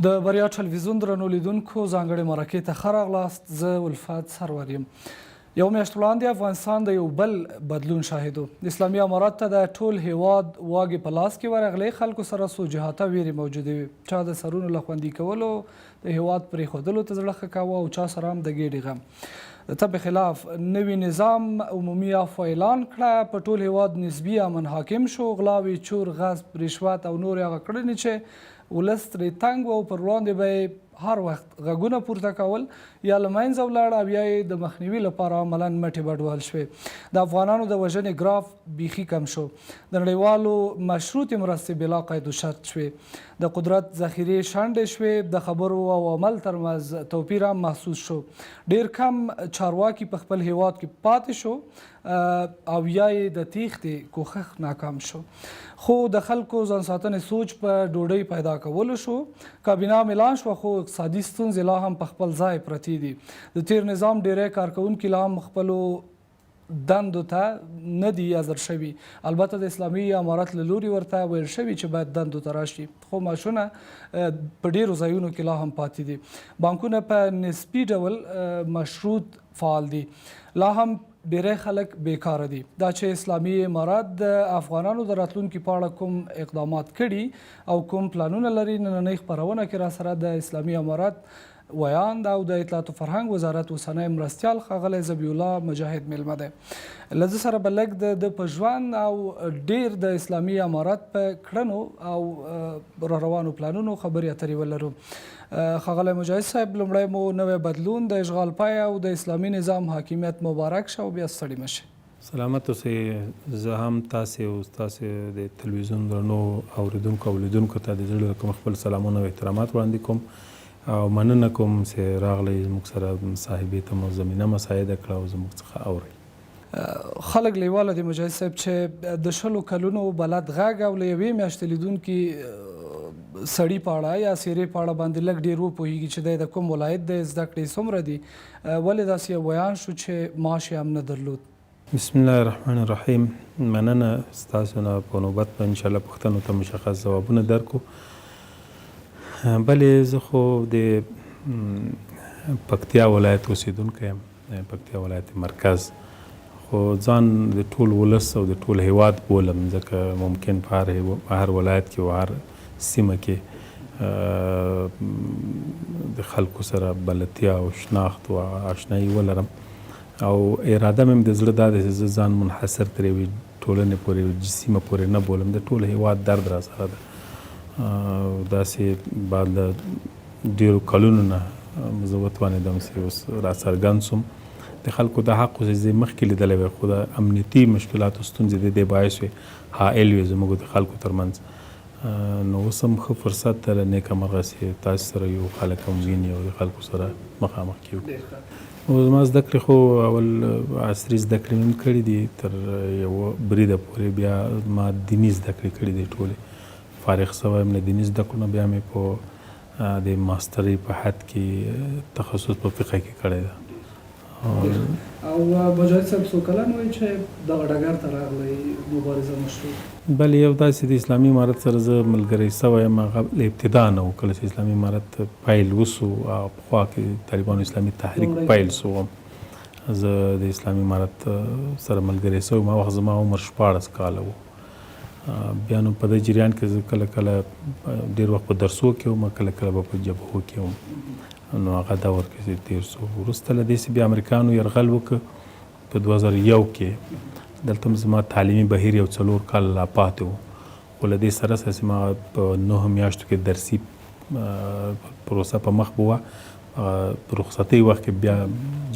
د بریا ټلویزیون درنو لیدونکو ځانګړې مرکې ته ښه راغلاست. زه الفت سرور یم. یو میاشت وړاندې افغانستان د یو بل بدلون شاهد و. اسلامي امارت ته د ټول هیواد واګې په لاس کې ورغلې، خلکو سره څو جهاته ویرې موجودې وې. چا د سرونو له خوندي کولو د هیواد پرېښودلو ته زړه ښه کاوه او چا سره هم د ګېډې غم. د تپې خلاف نوي نظام عمومي عفوه اعلان کړه، په ټول هیواد نسبي امن حاکم شو، غلاوې، چور، غصب، رشوت او نورې هغه کړنې چې ولس ترې تنګ و او پر وړاندې به یې هر وخت غږونه پورته کول، یا له منځه ولاړ او یا یې د مخنیوي لپاره عملاً مټې بډ وهل شوې. د افغانانو د وژنې ګراف بیخي کم شو. د نړیوالو مشروطې مرستې بلا قید و شرط شوې. د قدرت ذخیرې شنډې شوې، د خبرو او عمل ترمنځ توپیر هم محسوس شو. ډېر کم چارواکي په خپل هېواد کې پاتې شو او یا یې د تېښتې کوښښ ناکام شو. خو د خلکو ځان ساتنې سوچ په ډوډۍ پیدا کولو شو. کابینه هم اعلان شوه، خو اقتصادي ستونزې لا هم په خپل ځای پرتې دي. د تېر نظام ډېری کارکوونکي لا هم خپلو دندو ته نه دي حاضر شوي. البته د اسلامي امارت له لوري ورته ویل شوي چې باید دندو ته راشي، خو معاشونه په ډېرو ځایونو کې لا هم پاتې دي. بانکونه په نسبي ډول مشروط فعال دي. لا هم ډېری خلک بېکاره دي. دا چې اسلامي امارت د افغانانو د راتلونکي په اړه کوم اقدامات کړي او کوم پلانونه لري، نننۍ خپرونه کې راسره د اسلامي امارت ویاند او د اطلاعات فرهنګ وزارت اوسنی مرستیال ښاغلی ذبیح الله مجاهد میلمه دی. له ده سره به لږ د ده په ژوند او ډیر د اسلامي امارت په کړنو او را روانو پلانونو خبرې اترې ولرو. ښاغلی مجاهد صاحب، لومړی مو نوی بدلون، د اشغال پای او د اسلامي نظام حاکمیت مبارک شه او بیا ستړي مه شئ. سلامت اوسئ. زه هم تاسې او ستاسې د تلویزیون درنو اوریدونکو او لیدونکو ته د زړه له کومه خپل سلامونه او احترامات وړاندې کوم او مننه کوم چې راغلئ زموږ سره مصاحبې ته مو زمینه مساعده کړه او زموږ څخه اورئ. خلک لیواله دي مجاهد صاحب چې د شلو کلونو بلد غږ او له یوې میاشتې لیدونکي سړي په اړه یا څېرې په اړه باندې لږ ډېر وپوهېږي چې دی د کوم ولایت دی، زده کړې یې څومره دي، ولې داسې یو ویاند شو چې معاش یې هم نه درلود؟ بسم الله الرحمن الرحیم مننه ستاسو نه په نوبت به انشاءالله پوښتنو ته مشخص ځوابونه درکو. بله زه خو د پکتیا ولایت اوسیدونکی یم، پکتیا ولایت مرکز، خو ځان د ټول ولس او د ټول هیواد بولم، ځکه ممکن په هر ولایت کې او هر سیمه کې د خلکو سره بلدتیا او شناخت او آشنایی ولرم او اراده مې د زړه دا ده چې زه ځان منحصر تر یوې ټولنې پورې، یوې سیمه پورې نه بولم. د ټول هیواد درد را سره ده. داسې بعد له ډېرو کلونو نه زه وتوانېدم چې اوس راڅرګند شوم. د خلکو دا حق و چې زه مخکې لیدلی وای، خو د امنیتي مشکلاتو ستونزې د دې باعث وې، حائل وې زموږ د خلکو ترمنځ. نو اوس هم ښه فرصت ده له نیکه مرغه چې تاسو سره یو، خلک هم ویني او د خلکو سره مخامخ کیږو. نو زما زده کړې خو اول عصري زده کړې مې هم کړې دي تر یوه بریده پورې، بیا ما دیني زده کړې کړې دي ټولې، فارغ شوی یم له دیني زده کړو نه، بیا مې په د ماسترۍ په حد کې تخصص په فقه کې کړی ده. او مجاهد صاحب څو کلن وئ چې دغه ډګر ته راغلئ، مبارزه مو شروع کړه؟ بله یو داسې د اسلامي امارت سره زه ملګری شوی یم، هغه له ابتدا نه و، کله چې اسلامي امارت پیل وشو، هغه پخوا کې طالبانو اسلامي تحریک پیل شو، زه د اسلامي امارت سره ملګری شوی یم. هغه وخت زما عمر 16 کاله و. بیا نو په دې جریان کې زه کله کله ډېر وخت په درسو کې وم، کله کله به په جبهو کې وم، نو هغه دور کې چې تېر شو. وروسته له دې چې بیا امریکانو یرغل وکړ په 2001 کې، دلته هم زما تعلیمي بهیر یو 4 کاله لا پاتې و، خو له دې سره سره چې ما په 9 میاشتو کې درسي پروسه په مخ بوه، په رخصتۍ وخت کې بیا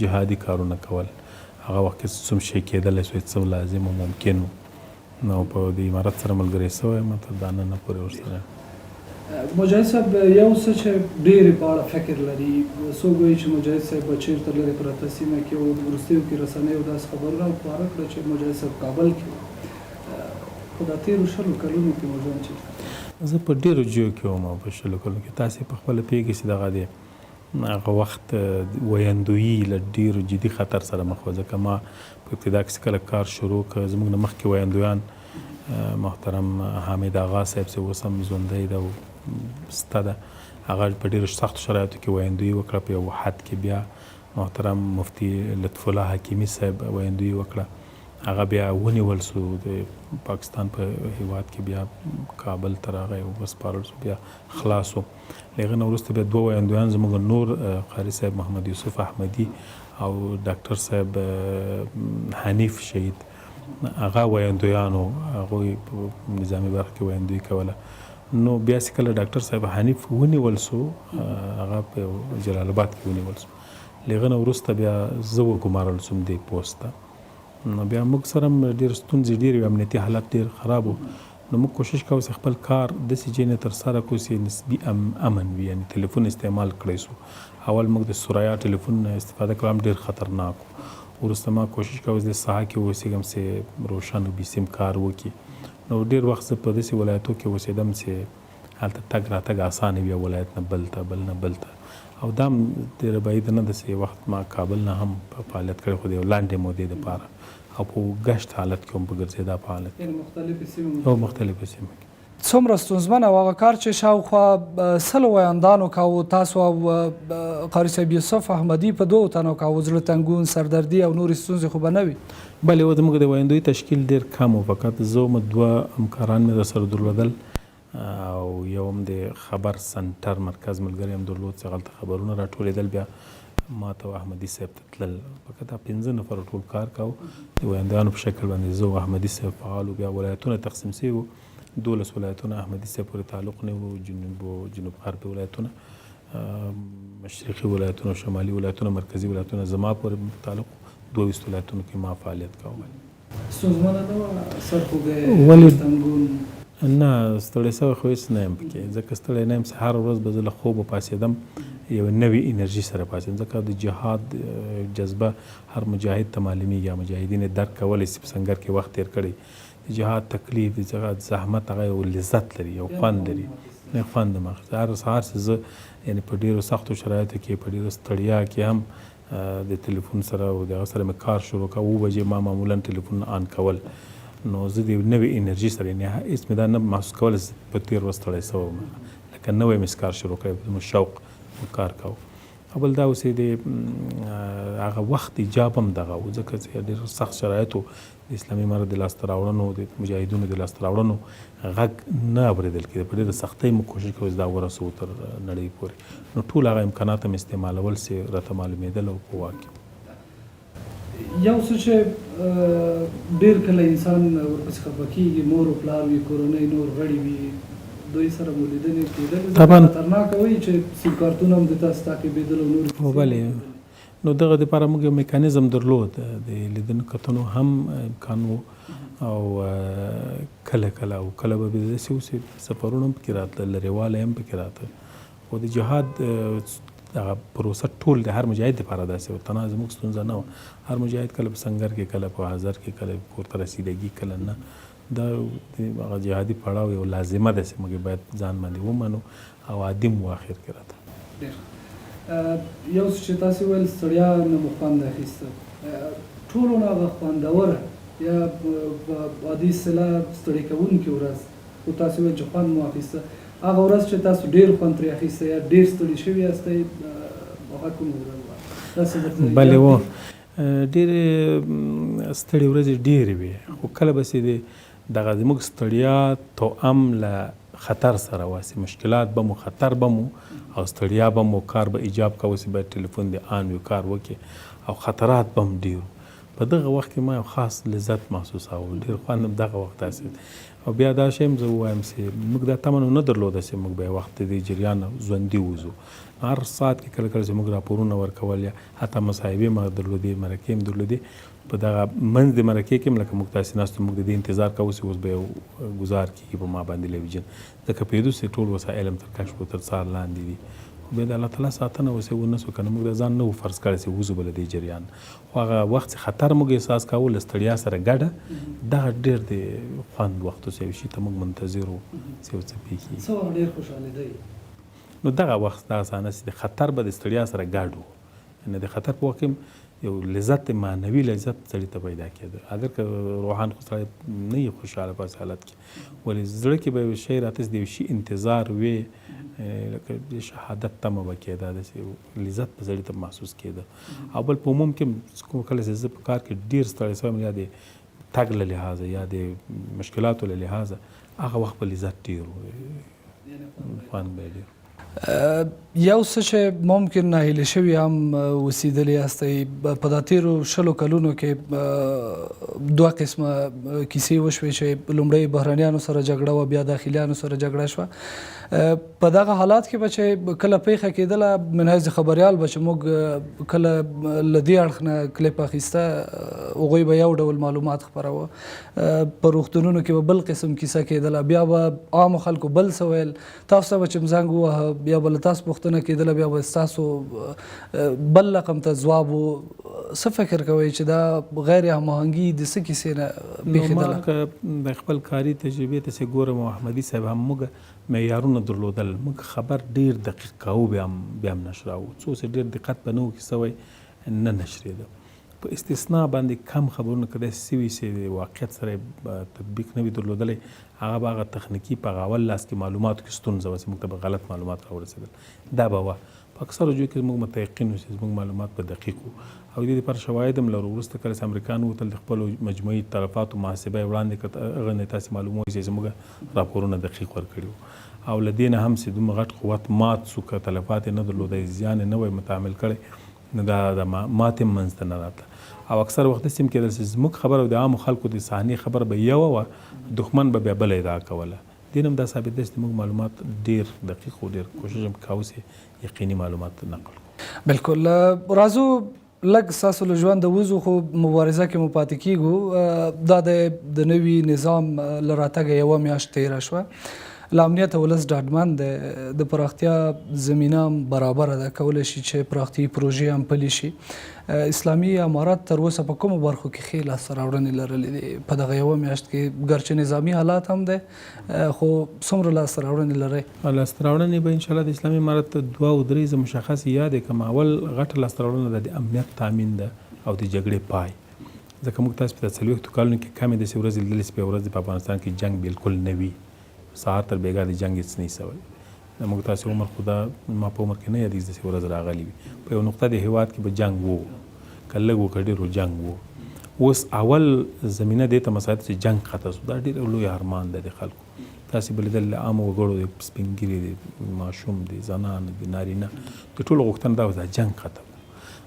جهادي کارونه کول. هغه وخت کې څوم شی کېدلی شو، څه لازم او ممکن و، نو په دې امارت سره ملګری شوی یم، تر دا ننه پورې ورسره یم. مجاهد صاحب یو څه چې ډېر په اړه فکر لري، څوک وایي چې مجاهد صاحب به چېرته لرې پرته سیمه کې و، وروستیو کې رسنیو داسې خبرونه خپاره کړه چې مجاهد صاحب کابل کې و، خو دا تېرو شلو کلونو کې مو ژوند چېرته تېر؟ زه په ډېرو ځایو کې وم په شلو کلونو کې. تاسې په خپله پوهېږئ چې دغه د هغه وخت ویندویي له ډېرو جدي خطر سره مخ وه، ځکه ما په ابتدا کې چې کله کار شروع کړ، زموږ نه مخکې ویندویان محترم حامد آغا صاحب چې اوس هم ژوندی ده او سته ده، هغه په ډېرو سختو شرایطو کې ویندویي وکړه. په یو حد کې بیا محترم مفتي لطف الله حکیمي صاحب ویندویي وکړه، هغه بیا ونیول سو د پاکستان په هیواد کې، بیا کابل ته راغی او وسپارل سو، بیا خلاص سو. له هغه نه وروسته بیا دوه ویندویان زموږ نور، قاري صاحب محمد یوسف احمدي او ډاکټر صاحب حنیف شهید، هغه ویندویانو، هغوی په نظامي برخه کې ویندویي کوله. نو بیا چې کله ډاکټر صاحب حنیف ونیول سو، هغه په جلال آباد کې ونیول سو، له هغه نه وروسته بیا زه وګمارل سوم دې پوسټ ته. نو بیا موږ سره هم ډېر ستونزې ډېرې وې، امنیتي حالت ډېر خراب و. نو موږ کوشش کاوه چې خپل کار داسې ځای نه ترسره کړو چې نسبي امن وي، یعنې تلیفون استعمال کړی سو. اول موږ د ثریا ټلیفون استفاده کوله، هم ډېر خطرناک و. وروسته ما کوشش کاوه چې داسې ساحه کې اوسېږم چې روشن او بیسیم کار وکړي. نو ډېر وخت زه په داسې ولایتو کې اوسېدم چې هلته تګ راتګ اسانه وي، یو ولایت نه بل ته، بل نه بل ته. او دا هم ډېره بعیده نه ده چې یو وخت ما کابل نه هم فعالیت کړی، خو د یو لنډې مودې لپاره او په ګشت حالت کې هم، په ګرځېدا په حالت کې، مختلفې سیمې او مختلفې سیمې کې. څومره ستونزمن او هغه کار چې شاوخوا 100 ویاندانو کاوه، تاسو او قاري صاحب یوسف احمدي په دوو تنو کاوه، زړه تنګون، سردردي او نورې ستونزې خو به نه وي؟ بله، و زموږ د ویندوی تشکیل ډېر کم و، فقط زه وم، دوه همکاران مې درسره درلودل او یو هم د خبر سنټر مرکز ملګری هم درلود چې هغلته خبرونه راټولېدل، بیا ما ته او احمدي صاحب ته تلل. فقط دا 5 نفرو ټول کار کاوه د ویندویانو په شکل باندې، زه او احمدي صاحب فعال و. بیا ولایتونه تقسیم شوي وو، 12 ولایتونه احمدي صاحب پورې تعلق نه وو، جنوب و جنوب غربي ولایتونه، مشرقي ولایتونه، شمالي ولایتونه، مرکزي ولایتونه زما پورې تعلق، 22 ولایتونو کې ما فعالیت کاوه. ستونزمنه نه وه سرخوږی، تنګون؟ نه، ستړی سوی خو هېڅ نه یم پکې، ځکه ستړی نه یم چې هره ورځ به زه له خوبه پاڅېدم یوه نوې انرژي سره پاڅېدم، ځکه د جهاد جذبه هر مجاهد ته معلومېږي، مجاهدین یې درک کولی شي، په سنګر کې وخت تېر کړی. د جهاد تکلیف، د جهاد زحمت، هغه یو لذت لري، یو خوند لري. نه، خوند هم اخیسته. هر سهار چې زه یعنې په ډېرو سختو شرایطو کې، په ډېره ستړیا کې هم د تلیفون سره او د هغه سره مې کار شروع کاوه، 7 بجې ما معمولا تلیفون آن کول، نو زه د نوې انرژي سره، یعنې هېڅ مې دا نه محسوس کول چې په تېر ورځ ستړی شوی وم، لکه نوی مې کار شروع کړی، په دومره شوق کار کاوه. او بل دا اوس د هغه وخت ایجاب هم دغه و، ځکه چې ډېر سخت شرایط و، د اسلامي امارت د لاسته راوړنو، د مجاهدینو د لاسته راوړنو غږ نه اورېدل کېده. په ډېره سختۍ مو کوشش کاوه چې دا ورسوو تر نړۍ پورې، نو ټول هغه امکانات هم استعمالول چې راته معلومېدل او په واک کې. یو څه چې ډېر کله انسان ورپسې خفه کېږي، مور او پلار وي، کورنۍ نور غړي وي، دوی سره مو لیدنې کېدلې؟ ځکه خطرناکه وایي چې سیم کارتونه هم د تاسو تعقیبېدل او نورې کیسې. بلې، نو دغه دپاره موږ یو میکانیزم درلود، د لیدنو کتنو هم امکان و، او کله کله او کله به داسې و چې سفرونه هم پکې راتلل، لرېوالی هم پکې راته. خو د جهاد دغه پروسه ټول د هر مجاهد دپاره داسې وه، تنها زموږ ستونزه نه وه. هر مجاهد کله په سنګر کې، کله په حضر کې، کله کور ته رسیدګي، کله نه. دا هغه جهادي پړاو یو لازمه ده چې موږ باید ځان باندې ومنو او عادي مو اخر کې راته. ډېر یو څه چې تاسو ویل ستړیا نه مو خوند اخیسته، ټولو نه هغه خوندوره یا په عادي اصطلاح ستړې کوونکې ورځ، خو تاسو ویل چې خوند مو اخیسته، هغه ورځ چې تاسو ډېر خوند ترې اخیسته یا ډېر ستړي شوي یاستئ، هغه کومه ورځ وه؟ داسې درته بلې و، ډېرې ستړې ورځې ډېرې وې، خو کله به چې دغه زموږ ستړیا توأم له خطر سره وه، چې مشکلات به مو، خطر به مو او ستړیا به مو، کار به ایجاب کاوه چې باید ټلیفون دې آن وي، کار وکړي، او خطرات به هم ډېر وو. په دغه وخت کې ما یو خاص لذت محسوساوه، ډېر خوند هم دغه وخت داسې. او بیا دا شی هم زه ووایم چې موږ دا تمه نو نه درلوده چې موږ به یو وخت د دې جریان ژوندي وځو. هر ساعت کې کله کله چې موږ راپورونه ورکول یا حتی مصاحبې ما درلودې، مرکې هم درلودې، په دغه منځ د مرکې کې هم لکه موږ تاسې ناست وو، موږ د دې انتظار کاوه چې اوس به یو ګزار کېږي په ما باندې لویجن، ځکه پوهېدو چې ټول وسایل هم تر کشف او تر څار لاندې دي. خو بیا د الله تعالی ساتنه وسه ونه سو، که نه موږ دا ځان نه وو فرض کړی چې وځو به له دې جریان. خو هغه وخت چې خطر موږ احساس کاوه له ستړیا سره ګډه، دغه ډېر د خوند وخت و چې یو شي ته موږ منتظر وو چې یو څه پېښېږي. څه وخت ډېر خوشحالېدئ؟ نو دغه وخت دغه صحنه چې د خطر به د ستړیا سره ګډ و، یعنې د خطر په وخت کې یو لذت، معنوي لذت سړي ته پیدا کېده. اګر که روحان خو سړی نه یې خوشحاله په حالت کې، ولې زړه کې به یو شی راته، د یو شي انتظار وي، لکه د شهادت تمه به کېده، داسې لذت به سړي ته محسوس کېده. او بل په عموم کې کله چې زه په کار کې ډېر ستړی شوم، یا د تګ له لحاظه یا د مشکلاتو له لحاظه، هغه وخت به لذت ډېر و، خوند به یې ډېر. یو څه چې ممکن ناهیلې شوي هم اوسېدلي یاستئ، په دا تېرو 20 کلونو کې دوه قسمه کیسې وشوې چې لومړی بهرنیانو سره جګړه وه، بیا داخلیانو سره جګړه شوه. په دغه حالات کې به چې کله پېښه کېدله، من حیث خبریال به چې موږ کله له دې اړخ نه کلیپ اخیسته، هغوی به یو ډول معلومات خپروه، په روغتونونو کې به بل قسم کیسه کېدله، بیا به عامو خلکو بل څه ویل، تاسو ته به چې زنګ وواهه بیا به له تاسو پوښتنه کېدله، بیا به ستاسو بل رقم ته ځواب و. څه فکر کوئ چې دا غیر هماهنګي د څه کیسې نه پېښېدله؟ ما که د خپل کاري تجربې ته چې ګورم، احمدي صاحب هم موږ معیارونه درلودل، موږ خبر ډېر دقیق کاوه، بیا هم نشراوه، څو چې ډېر دقت به نه و کې سوی نه نشرېده. په استثنا باندې کم خبرونه که داسې سوي چې واقعیت سره تطبیق نه وي درلودلی، هغه به هغه تخنیکي په هغه اول لاس کې معلوماتو کې ستونزه وه چې موږ ته به غلط معلومات راورسېدل، دا به وه. په اکثرو ځایو کې موږ متیقن وو چې زموږ معلومات به دقیق وو، او دې لپاره شواهد هم لرو. وروسته کله چې امریکان ووتل، د خپلو مجموعي تلفاتو محاسبه یې وړاندې کړه، هغه نه تاسې معلوموي چې زموږ راپورونه دقیق ورکړي وو. او له دې نه هم چې دومره غټ قوت مات سو، که تلفات یې نه درلودی، زیان یې نه وای متحمل کړی، نو دا د ماتې هم منځ ته نه راتله. او اکثر وخت داسې هم کېدل چې زموږ خبره او د عامو خلکو د صحنې خبره به یوه وه، دښمن به بیا بله ادعا کوله. دې نه هم دا ثابت دی چې موږ معلومات ډېر دقیق و، ډېر کوشش هم کاوه چې یقیني معلومات نقل کړو. بالکل، راځو لږ ستاسو له ژونده وځو، خو مبارزه کې مو پاتې کېږو. دا د نوي نظام له راتګه یوه میاشت تېره شوه، له امنیته ولس ډاډمن دی، د پراختیا زمینه هم برابره ده، کولی شي چې پراختیایي پروژې هم پلي شي. اسلامي امارت تر اوسه په کومو برخو کې ښې لاسته راوړنې لرلې دي په دغه یوه میاشت کې؟ ګرچې نظامي حالات هم دی، خو څومره لاسته راوړنې لرئ؟ لاسته راوړنې به انشاءالله د اسلامي امارت دوه او درې زه مشخصې یادې کړم. اول غټه لاسته راوړنه ده د امنیت تامین ده او د جګړې پای، ځکه موږ تاسو په 40 کالونو کې کمې داسې ورځې لیدلې چې په یوه ورځ په افغانستان کې جنګ بالکل نه وي، سهار تر بېګا د جنګ هېڅ نه وي سوی. موږ تاسو عمر خو دا ما په عمر کې نه یادېږي داسې ورځ راغلې وي. په یو نقطه د هېواد کې به جنګ وو، که لږ و که ډېر و جنګ وو. اوس اول زمینه دې ته مساعده چې جنګ قطع سو، دا ډېر لوی ارمان دی د خلکو. تاسې به لیدل له عامو وګړو، د سپین ږیري، د ماشوم، د زنانو، د نارینه، د ټولو غوښتنه دا وه چې دا جنګ قطع کړو.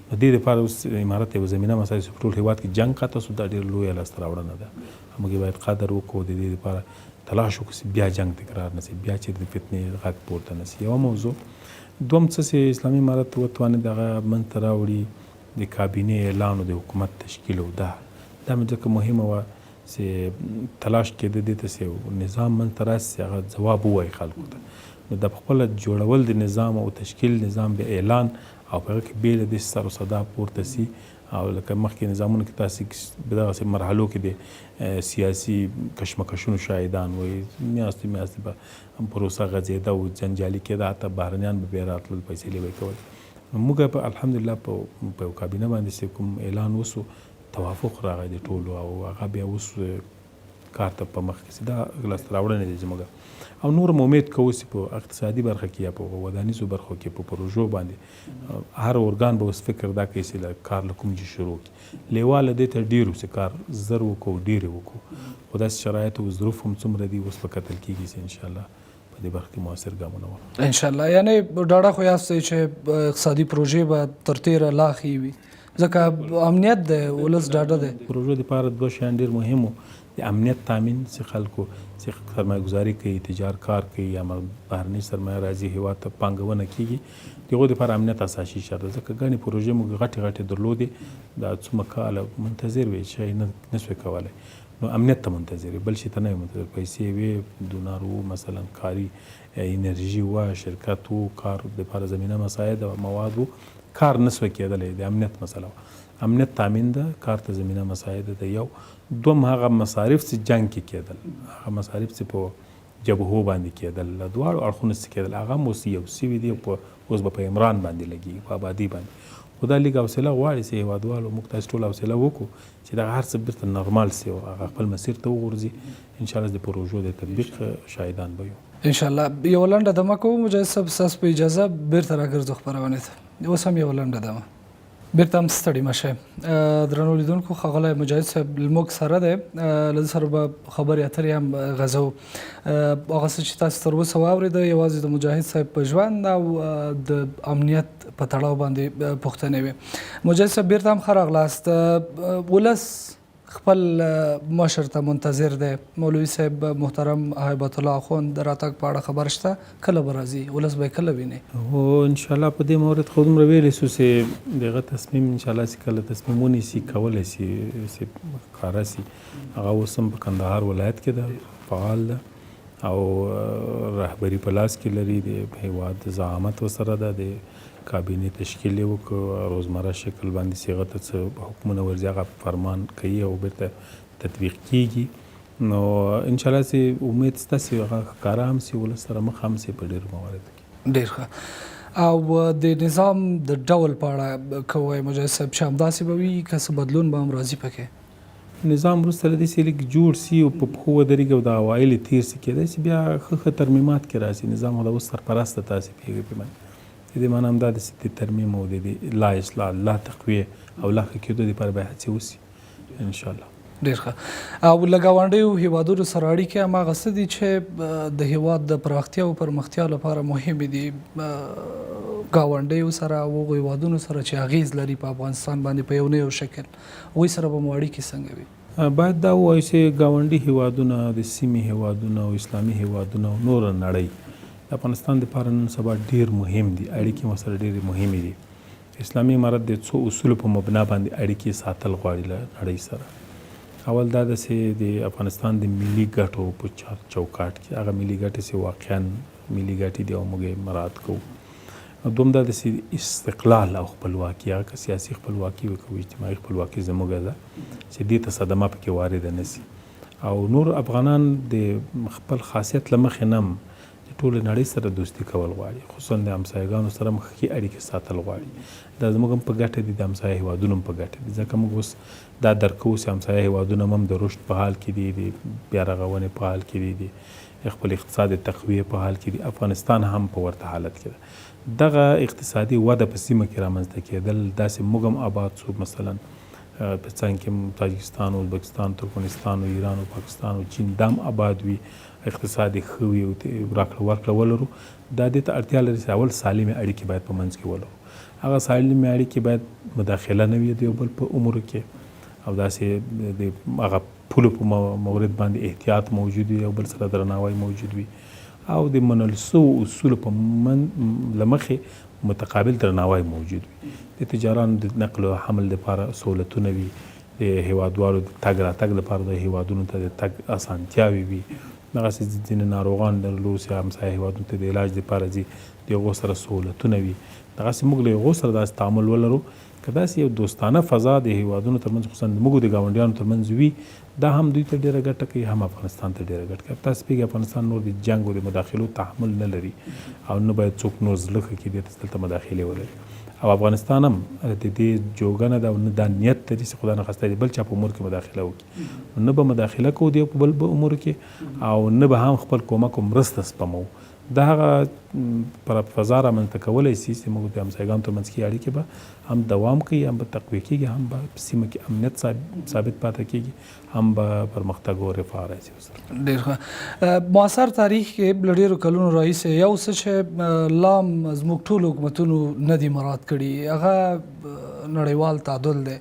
نو دې لپاره اوس امارت یوه زمینه مساعده چې په ټول هېواد کې جنګ قطع سو، دا ډېر لویه لاسته راوړنه ده. موږ یې باید قدر وکړو، د دې لپاره تلاش وکړو چې بیا جنګ تکرار نه شي، بیا چې د فتنې غږ پورته نه شي. یوه موضوع. دوم څه چې اسلامي امارت وتوانېد هغه منځ ته راوړي، د کابینې اعلان او د حکومت تشکیل، او دا مې ځکه مهمه وه چې تلاش کېده دې ته چې یو نظام منځ ته راشي چې هغه ځواب ووایي خلکو ته. نو دا په خپله جوړول د نظام او تشکیل نظام به اعلان او په هغه کې بې له دې چې سر و صدا پورته شي، او لکه مخکې نظامونو کې تاسې په دغسې مرحلو کې د سیاسي کشمکشونو شاهدان وئ، میاشتې میاشتې به پروسه غځېده او جنجالي کېده، حتی بهرنیان به بیا راتلل فیصلې به یې کولې. نو موږ په الحمدلله په یو کابینه باندې چې کوم اعلان وسو، توافق راغی د ټولو، او هغه بیا اوس کار ته په مخ کې چې دا لاسته راوړنې دي زموږ. او نور هم امید کوو چې په اقتصادي برخه کې یا په ودانیزو برخو کې په پروژو باندې هر ارګان به اوس فکر دا کوي چې له کار له کوم ځای شروع کړي. لیواله دې ته ډېر وو چې کار زر وکړو او ډېر یې وکړو، خو داسې شرایط او ظروف هم څومره دي اوس به کتل کېږي چې انشاءالله په دې برخه کې موثر ګامونه واخلو. انشاءالله. یعنې ډاډه خو یاستئ چې اقتصادي پروژې به تر تېره لا ښې وي، ځکه امنیت دی، ولس ډاډه دی. پروژو لپاره دوه شیان ډېر مهم وو، د امنیت تامین چې خلکو چې سرمایه ګذاري کوي، تجار کار کوي یا بهرنۍ سرمایه راځي هېواد ته پانګونه کېږي، د هغو لپاره امنیت اساسي شرط دی. ځکه ګڼې پروژې موږ غټې غټې درلودې، دا څومره کاله منتظر وې چې نه شوې کولی، نو امنیت ته منتظر وې، بل شي ته نه وې منتظر. پیسې وې، دونار وو، مثلا کاري انرژي وه، شرکت وو، کار لپاره زمینه مساعده وه، مواد وو، کار نه سوی کېدلی، د امنیت مسله وه. امنیت تامین ده، کار ته زمینه مساعده ده. یو دوم هغه مصارف چې جنګ کې کېدل، هغه مصارف چې په جبهو باندې کېدل، له دواړو اړخونو چې کېدل، هغه هم اوس یو سوي دي، اوس به په عمران باندې لګېږي، په آبادۍ باندې. خو خو دا لږ حوصله غواړي چې هیوادوالو موږ تاسو ټول حوصله وکړو چې دغه هر څه بیرته نورمال سي او هغه خپل مسیر ته وغورځي. ان شاء الله د پروژو د تطبیق شاهدان به یو. ان شاء الله. یوه لنډه دمه کوو مجاهد صاحب، ستاسو په اجازه بیرته راګرځو خپرونې ته. اوس هم یوه لنډه دمه. بیرته هم ستړي مه شئ درنو لیدونکو، ښاغلی مجاهد صاحب له موږ سره دی، له ده سره به خبرې اترې هم غځوو. هغه څه چې تاسو تر اوسه واورېده یوازې د مجاهد صاحب په ژوند او د امنیت په تړاو باندې پوښتنې وې. مجاهد صاحب بیرته هم ښه راغلاست. ولس خپل مشر ته منتظر دی، مولوي صاحب محترم هیبت الله اخوند د راتګ په اړه خبر شته، کله به راځي، ولس به یې کله ویني؟ هو ان شاء الله په دې مورد خو دومره ویلی سو چې دغه تصمیم ان شاء الله چې کله تصمیم ونیسي کولی سي چې ښکاره سي. هغه اوس هم په کندهار ولایت کې ده، فعال ده او رهبري په لاس کې لري، د هیواد زعامت ورسره ده، د کابینې تشکیل یې وکړ، روزمره شکل باندې چې هغه ته څه حکمونه ورځي هغه فرمان کوي او بیرته تطبیق کیږي. نو ان شاء الله چې امید شته چې هغه ښکاره هم سي، ولس سره مخ هم سي په ډېرو مواردو کې. ډېر ښه. او د نظام د ډول په اړه که ووایې مجاهد صاحب چې همداسې به وي که څه بدلون به هم راځي پکې؟ نظام وروسته له دې چې لږ جوړ سي او په پښو ودرېږي او د عوایل یې تېر سي، کېدای سي بیا ښه ښه ترمیمات کې راسي. نظام خو دا اوس سرپرست ده، تاسې پوهېږئ پرې باندې. د دې معنی هم دا ده چې د ترمیم او د دې لا اصلاح، لا تقویې او لا ښه کېدو لپاره باید هڅې وسي ان شاء الله. ډېر ښه. او له ګاونډیو هېوادونو سره اړیکې هم هغه څه دي چې د هېواد د پراختیا او پرمختیا لپاره مهمې دي. ګاونډیو سره او هغو هېوادونو سره چې اغېز لري په افغانستان باندې په یو نه یو شکل، هغوی سره به مو اړیکې څنګه وي؟ باید دا ووایو چې ګاونډي هېوادونه، د سیمې هېوادونه او اسلامي هېوادونه او نوره نړۍ د افغانستان لپاره نن سبا ډېر مهم دي، اړیکې ورسره ډېرې مهمې دي. اسلامي امارت د څو اصولو په مبنا باندې اړیکې ساتل غواړي له نړۍ سره. اول دا ده چې د افغانستان د ملي ګټو په چوکاټ کې، هغه ملي ګټې چې واقعا ملي ګټې دي او موږ یې مراعات کوو. دوم دا ده چې استقلال او خپلواکي، هغه که سیاسي خپلواکي وي که اجتماعي خپلواکي زموږ ده چې دې ته صدمه پکې وارده نه سي. او نور افغانان د خپل خاصیت له مخې نه هم د ټولې نړۍ سره دوستي کول غواړي، خصوصا د همسایګانو سره هم ښې اړیکې ساتل غواړي. دا زموږ هم په ګټه دي، د همسایه هیوادونو هم په ګټه دي، ځکه موږ اوس دا درک کوو چې همسایه هیوادونه هم د رشد په حال کې دي، د بیا رغونې په حال کې دي، د خپل اقتصاد د تقویې په حال کې دي. افغانستان هم په ورته حالت کې ده. دغه اقتصادي وده په سیمه کې رامنځته کېدل، داسې موږ هم آباد سو، مثلا په څنګ کې تاجکستان، ازبکستان، ترکمنستان، ایران او پاکستان او چین دام آباد وي، اقتصاد یې ښه وي او راکړه ورکړه ولرو. دا دې ته اړتیا لري چې اول سالمې اړیکې باید په منځ کې ولرو. هغه سالمې اړیکې باید مداخله نه وي د یو بل په امورو کې، او داسې د هغه پولو په مورد باندې احتیاط موجود وي، یو بل سره درناوی موجود وي، او د منل سوو اصولو په له مخې متقابل درناوی موجود وي. د تجارانو د نقل او حمل لپاره سهولتونه وي، د هیوادوالو د تګ راتګ لپاره د هیوادونو ته د تګ اسانتیاوې وي. دغسې ځینې ناروغان لرلو چې همسایه هیوادونو ته د علاج لپاره ځي، د هغو سره سهولتونه وي. دغسې موږ له هغو سره داسې تعامل ولرو، که داسې یو دوستانه فضا د هیوادونو ترمنځ، خصوصا د موږ د ګاونډیانو ترمنځ وي، دا هم دوی ته ډیره ګټه کوي، هم افغانستان ته ډیره ګټه کوي. تاسو پوهیږئ افغانستان نور د جنګ او د مداخلو تحمل نه لري او نه باید څوک نور زړه ښه کړي دې ته چې دلته مداخلې ولري. او افغانستان هم د دې جوګه نه ده او نه دا نیت لري چې خدای نخواسته د بل چا په امور کې مداخله وکړي. نه به مداخله کوو د یو په بل په امور کې، او نه به هم خپل کومک او مرسته سپموو. دا هغه پر فضا رامنځته کولی شي چې موږ د همسایګانو ترمنځ ښې اړیکې به هم دوام کوي، هم به تقویه کېږي، هم به په سیمه کې امنیت ثابت پاتې کېږي، هم به پرمختګ او رفاه راځي ورسره. ډېر ښه. معاصر تاریخ کې له ډېرو کلونو راهیسې یو څه چې لا هم زموږ ټولو حکومتونو نه دي مراعات کړي، هغه نړیوال تعادل دی.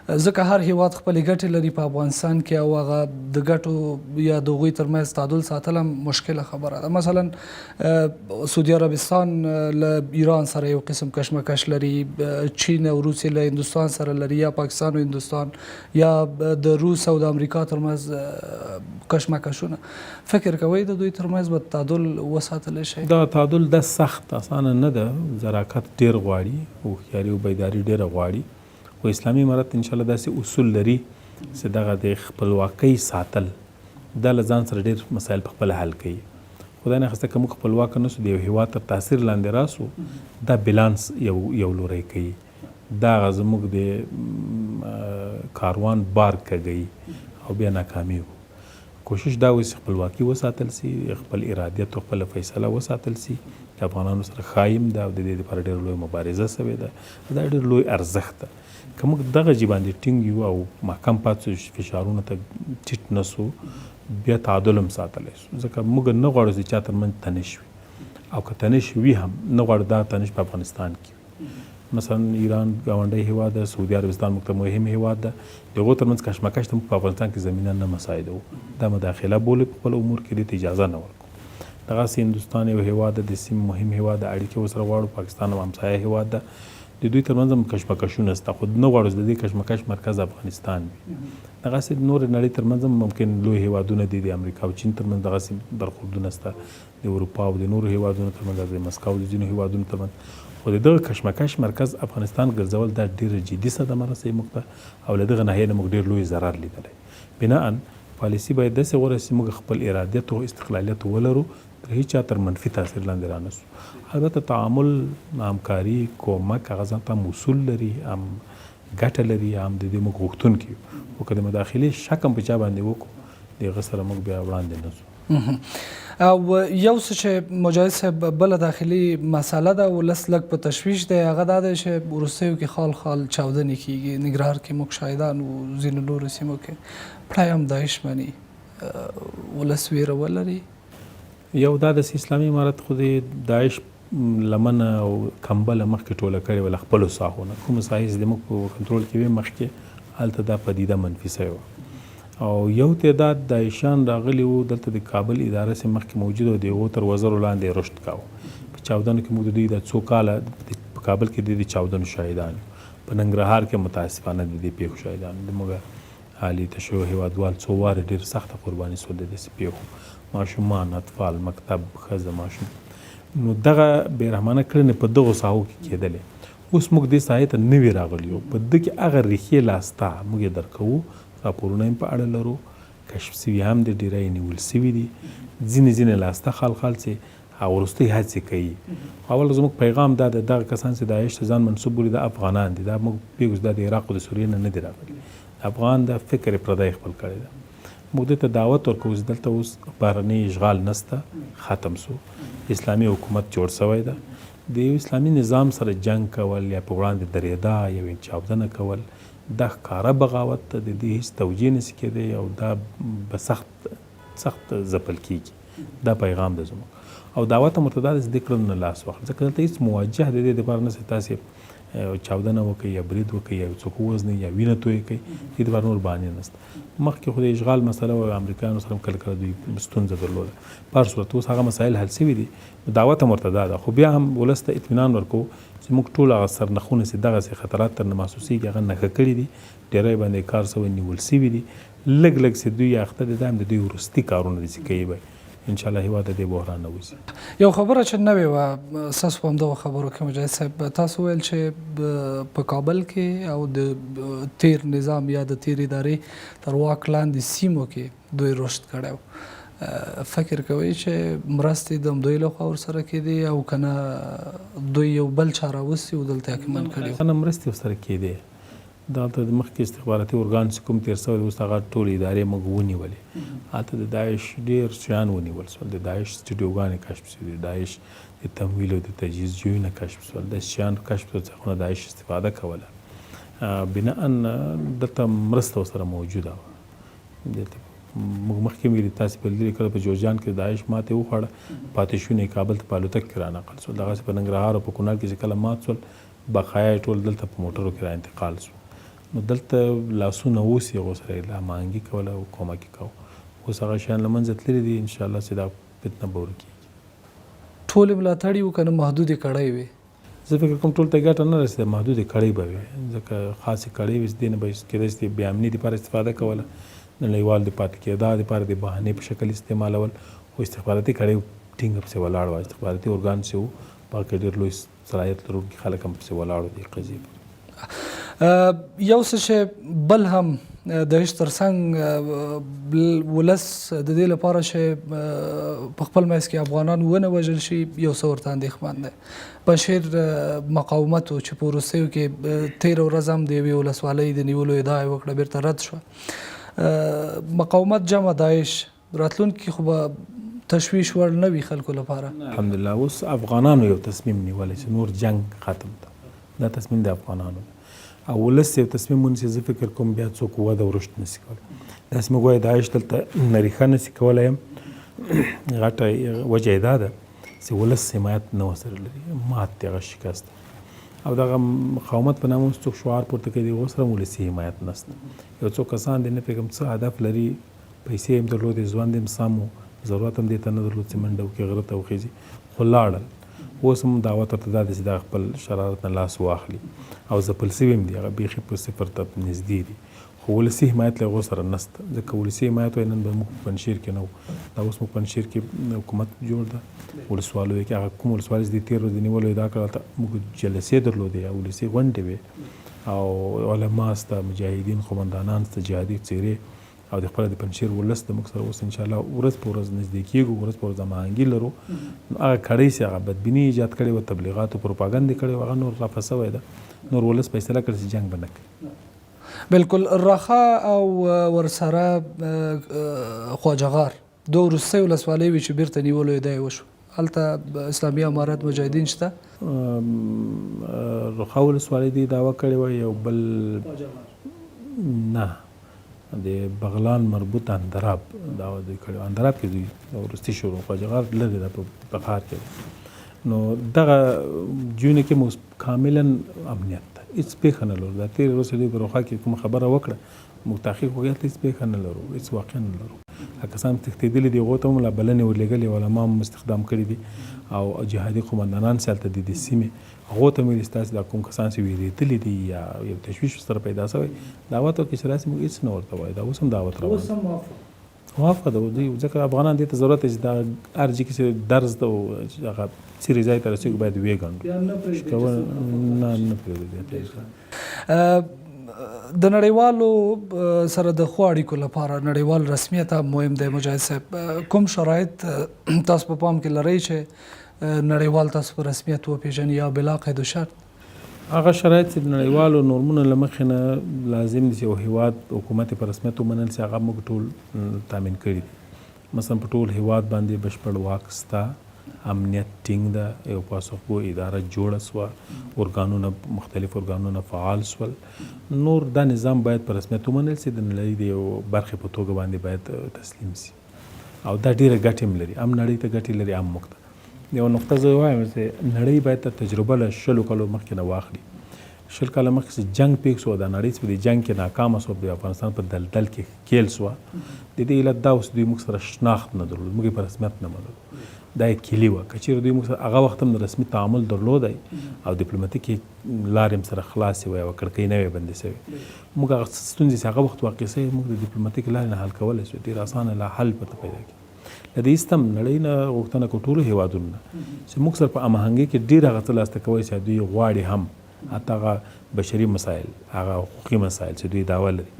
ځکه هر هیواد خپلې ګټې لري په افغانستان کې، او هغه د ګټو یا د هغوی ترمنځ تعادل ساتل هم مشکله خبره ده. مثلا سعودي عربستان له ایران سره یو قسم کشمکش لري، چین او روس له هندوستان سره لري، یا پاکستان او هندوستان، یا د روس او د امریکا ترمنځ کشمکشونه. فکر کوئ د دوی ترمنځ به تعادل وساتل شي؟ دا تعادل دا سخت اسانه نه ده، ځراکت ډېر غواړي، هوښیاري او بیداري ډېره غواړي. خو اسلامي امارت ان شاء الله داسې اصول لري چې دغه د خپلواکۍ ساتل دا له ځان سره ډېر مسایل په خپله حل کوي. خدای نخواسته که موږ خپلواک نه سو، د یو هیواد تر تاثیر لاندې راسو، دا بیلانس یو یو لوری کوي. دا هغه زموږ د کاروان بار کږوي او بیا ناکامیږو. کوشش دا وي چې خپلواکي وساتل سي، خپل ارادیت او خپله فیصله وساتل سي، د افغانانو سره ښايي هم ده او د دې لپاره ډېره لویه مبارزه سوې ده او دا ډېر لوی ارزښت ده. که موږ دغه جي باندې ټینګ یو او محکم پاتې سو، فشارونو ته ټیټ نه سو، بیا تعادل هم ساتلی سو، ځکه موږ نه غواړو چې د چا ترمنځ تنش وي او که تنش وي هم نه غواړو دا تنش په افغانستان کې وي. مثلا ایران ګاونډی هیواد ده، سعودي عربستان موږ ته مهم هیواد ده، د هغو ترمنځ کشمکش ته موږ په افغانستان کې زمینه نه مساعدوو، دا مداخله بولي په خپل امور کې، دې ته اجازه نه ورکوو. دغسې هندوستان یو هیواد ده، د سیمې مهم هیواد ده، اړیکې ورسره غواړو، پاکستان هم همسایه هیواد ده، د دوی ترمنځ هم کشمکشونه شته، خو نه غواړو چې د دې کشمکش مرکز افغانستان وي. دغسې د نورې نړۍ ترمنځ هم ممکن لوی هیوادونه دي، د امریکا او چین ترمنځ دغسې برخوردونه شته، د اروپا او د نورو هیوادونو ترمنځ، د مسکو د ځینو هیوادونو ترمنځ، خو د دغه کشمکش مرکز افغانستان ګرځول دا ډیره جدي صدمه رسوي موږ ته او له دغه ناحیې نه موږ ډیر لوی ضرر لیدلی. بناءً پالیسي باید داسې غوره شي چې موږ خپل ارادیت او استقلالیت ولرو، تر هیچا تر منفي تاثیر لاندې رانه شو. البته تعامل، همکاري، کومک هغه ځانته هم اصول لري، هم ګټه لري، هم د دې موږ غوښتونکي یو، خو که د مداخلې شک هم په چا باندې وکړو، د هغه سره موږ بیا وړاندې نه ځو. او یو څه چې مجاهد صاحب بله داخلي مسله ده، ولس لږ په تشویش دی، هغه دا دی چې وروستیو کې خال خال چاودنې کیږي، ننګرهار کې موږ شاهدان وو، ځینو نورو سیمو کې پړه هم داعش مني، ولس ویره ولري؟ یو دا ده چې اسلامي امارت خو د داعش لمنه او کمبله مخکې ټوله کړې وه له خپلو ساحو نه، کومې ساحې چې د موږ په کنټرول کې وې مخکې، هلته دا پدیده منفي شوې وه او یو تعداد داعشیان راغلي وو دلته د کابل اداره چې مخکې موجوده وه د هغو تر وزرو لاندې یې رشد کاوه. په چاودنو کې موږ د دوی دا څو کاله په کابل کې د دې چاودنو شاهدان یو، په ننګرهار کې متاسفانه د دې پېښو شاهدان یو. د موږ عالي تشیع هېوادوال څو وارې ډېر سخته قرباني شول د داسې پېښو، ماشومان، اطفال، مکتب، ښځه، ماشوم. نو دغه بې رحمانه کړنې په دغو ساحو کې کېدلې. اوس موږ دې ساحې ته نوي راغلي یو، په ده کې هغه ریښې لا سته، موږ یې درک کوو، راپورونه یې هم په اړه لرو، کشف شوي هم دي، ډېری یې نیول شوي دي، ځینې ځینې لا سته خال خال چې هغه وروستۍ هڅې کوي. خو اول زموږ پیغام دا دی، دغه کسان چې داعش ته ځان منسوب بولي دا افغانان دي، دا موږ پوهېږو چې دا د عراق او د سوریې نه نه دي راغلي، افغان ده، فکر یې پردی خپل کړی ده. موږ دې ته دعوت ورکوو چې دلته اوس بهرنی اشغال نشته، ختم شو، اسلامي حکومت جوړ شوی ده، د یو اسلامي نظام سره جنګ کول یا په وړاندې درېدا یا یې چاودنه کول دا ښکاره بغاوت ده، د دې هیڅ توجیه نشي کېدی او دا به سخت سخت ځپل کېږي. دا پیغام ده زموږ او دعوت هم ورته دا ده چې دې کړنو نه لاس واخلي، ځکه دلته هیڅ موجه د دې لپاره نشته چې تاسې چاودنه وکړئ یا برید وکړئ یا یو څوک ووژنئ یا وینه تویې کړئ، دې لپاره نور بهانې نشته. مخکې خو د اشغال مسله وه، امریکایانو سره هم کله کله دوی ستونزه درلوده. په هر صورت اوس هغه مسایل حل شوي دي، نو دعوت هم ورته دا ده، خو بیا هم ولس ته اطمینان ورکوو چې موږ ټول هغه سرنخونه چې دغسې خطرات ترنه محسوسېږي هغه نښه کړي دي، ډېری باندې کار شوی، نیول شوي دي، لږ لږ چې دوی اخته دي دا هم د دوی وروستي کارونه دي چې کوي به یې، ان شاء الله هېواد د دې بحران نه وځي. یو خبره چې نوې وه ستاسو په همدغو خبرو کې مجاهد صاحب، تاسو ویل چې په کابل کې او د تېر نظام یا د تېرې ادارې تر واک لاندې سیمو کې دوی رشد کړی و، فکر کوئ چې مرستې د همدوی لخوا ورسره کېدې او که نه دوی یو بل چا راوستي و دلته حاکمان کړي وو؟ نه، مرستې ورسره کېدې. دلته د مخکې استخباراتي ارګان چې کوم تېر شوی دی اوس هغه ټولې ادارې موږ ونیولې، هلته د داعش ډېر شیان ونیول شول، د داعش سټډیوګانې کشف شوې، د داعش د تمویل او د تجهیز ځایونه کشف شول، داسې شیان کشف شول چې هغو نه داعش استفاده کوله. بناءً دلته مرسته ورسره موجوده وه. دلته موږ مخکې هم ویلي، تاسې په لیدلي کله په جوزجان کې داعش ماتې وخوړه، پاتې شوني یې کابل ته په الوتکه کې رانقل شول، دغسې په ننګرهار او په کونړ کې چې کله مات شول بقایا یې ټول دلته په موټرو کې را انتقال شو. نو دلته لاسونه اوس یې هغو سره یې لا هماهنګي کوله او کومک یې کاوه. اوس هغه شیان له منځه تللي دي، ان شاءالله چې دا فتنه به ورکېږي. ټولې ملاتړي وو که نه محدودې کړۍ وې؟ زه فکر کوم ټول ته ګټه نه رسېده، محدودې کړۍ به وې، ځکه خاصې کړۍ وې چې دې نه به کېدای شي د بې امني دپاره استفاده کوله، نړیوال د پاتې کېدا دپاره د بهانې په شکل استعمالول، خو استخباراتي کړۍ ټینګه پسې ولاړ وه، استخباراتي ارګان چې وو په هغه کې ډېر لوی صلاحیت لرونکي خلک هم پسې ولاړ وو دې قضیې پورې. یو څه چې بل هم داعش ترڅنګ ولس د دې لپاره چې په خپل منځ کې افغانان ونه وژل شي یو څه ورته اندېښمن دی. پنجشېر مقاومت و چې په وروستیو کې تېره ورځ هم د یوې ولسوالۍ د نیولو ادعا یې وکړه، بېرته رد شوه. مقاومت جمع داعش راتلونکي خو به تشویش وړ نه وي خلکو لپاره. الحمدلله اوس افغانانو یو تصمیم نیولی چې نور جنګ ختم ده، دا تصمیم د افغانانو ده او ولس یو تصمیم ونیسي، زه فکر کوم بیا څوک وده او رشد نشي کولی. داسې موږ وایو داعش دلته ریښه نشي کولی هم، غټه وجه یې دا ده چې ولس حمایت نه ورسره لري، مات دی، هغه شکست دی. او دغه مقاومت په نامه اوس څوک شعار پورته کوي، د هغو سره هم ولسي حمایت نشته. یو څو کسان دي نه پوهېږم څه هدف لري، پیسې یې هم درلودې، ژوند یې هم سم و، ضرورت هم دې ته نه درلود چې منډه وکړي، غره ته وخېژي، خو لاړل. اوس هم دعوت ورته دا دی چې دا خپل شرارت نه لاس واخلي او ځپل شوي هم دي، هغه بیخي په صفر ته نږدې دي، خو ولسي حمایت له هغو سره نشته، ځکه که ولسي حمایت وای نن به موږ په پنجشېر کې نه وو. دا اوس موږ پنجشېر کې حکومت جوړ ده، ولسوالیو کې هغه کوم ولسوالۍ چې د تېر ورځې د نیولو ادعا کړه، هلته موږ جلسې درلودې یا ولسي غونډې وې او علما شته، مجاهدین، قومندانان شته، جهادي څېرې او د خپل د پنجشیر ولس د موږ سره اوس ان شاء الله ورځ په ورځ نږدې کیږو، ورځ په ورځ هماهنګي لرو. نو هغه کړۍ چې هغه بدبیني ایجاد کړې وه، تبلیغات او پروپاګند یې کړی و، هغه نور رفع شوی ده. نور ولس فیصله کړې چې جنګ به نه کوي. بالکل رخه او ورسره خواجه غار دوه وروستۍ ولسوالۍ وې چې بیرته نیولو ادعا یې وشوه، هلته اسلامي امارت مجاهدین شته؟ رخه ولسوالۍ دی دعوه کړې وه، یو بل نه د بغلان مربوط اندراب دعوه دوی کړې وه، اندراب کې دوی وروستي شروع، خواجه غار لرې ده په ښار کې ده. نو دغه جونه کې مو کاملا امنیت ده، هیڅ پېښه نه لرو. دا تېرې ورځ چې دوی په روخا کې کومه خبره وکړه، موږ تحقیق وکړ، هلته هیڅ پېښه نه لرو، هیڅ واقعه نه لرو. هغه کسان چې تښتېدلي دي هغو ته هم لا بلنې ورلېږلې، علما هم استخدام کړي دي او جهادي قومندانان چې هلته دي د سیمې، هغو ته مې ویلي چې تاسې دا کوم کسان چې وېرېدلي دي یا یو تشویش ورسره پیدا شوی، دعوت ورکړئ چې راشي، موږ هیڅ نه ورته وایو. دا اوس هم دعوت روان دی. موافقه ده دوی، ځکه افغانان دې ته ضرورت دی چې دا هر ځای کې چې درز ده او هغه چیرې ځای ته رسېږو باید ویې ګنډو. نه نه پرېږدو بیا ته. د نړیوالو سره د ښو اړیکو لپاره نړیوال رسمیت هم مهم دی. مجاهد صاحب، کوم شرایط تاسو په پام کې لرئ چې نړیوال تاسو په رسمیت وپیژني یا بلا قید و شرط؟ هغه شرایط چې د نړیوالو نورمونو له مخې نه لازم دي چې یو هیواد حکومت یې په رسمیت ومنل شي، هغه موږ ټول تامین کړي دي. مثلا په ټول هیواد باندې بشپړ واک شته، امنیت ټینګ ده، یو پاسخګو اداره جوړه شوه، ارګانونه مختلف ارګانونه فعال شول. نور دا نظام باید په رسمیت ومنل شي، د نړۍ د یو برخې په توګه باندې باید تسلیم شي او دا ډیره ګټې هم لري، هم نړۍ ته ګټې لري هم موږ ته. یوه نقطه زه وایم چې نړۍ باید دا تجربه له شلو کالو مخکې نه واخلي. 20 کاله مخکې چې جنګ پېښ شو، دا نړۍ چې په دې جنګ کې ناکامه شوه، د افغانستان په دلدل کې ښکېل شوه، د دې علت دا و چې دوی موږ سره شناخت نه درلود، موږ یې په رسمیت نه منلو. دا یې کیلي وه. که چېرې دوی موږ سره هغه وخت هم رسمي تعامل درلودی او دیپلوماتیکې لارې هم سره خلاصې وای او کړکۍ نه وې بندې شوې، موږ هغه ستونزې چې هغه وخت واقع شوې موږ د دیپلوماتیکې لارې نه حل کولی شو، ډېر اسانه لا حل پرته پیدا کېده. له دې ستم نړۍ نه غوښتنه کوو ټولو هیوادونو نه چې موږ سره په هماهنګۍ کې ډېر هغه څه لاسته کوی چې دوی غواړي هم، حتی هغه بشري مسایل، هغه حقوقي مسایل چې دوی دعوه لري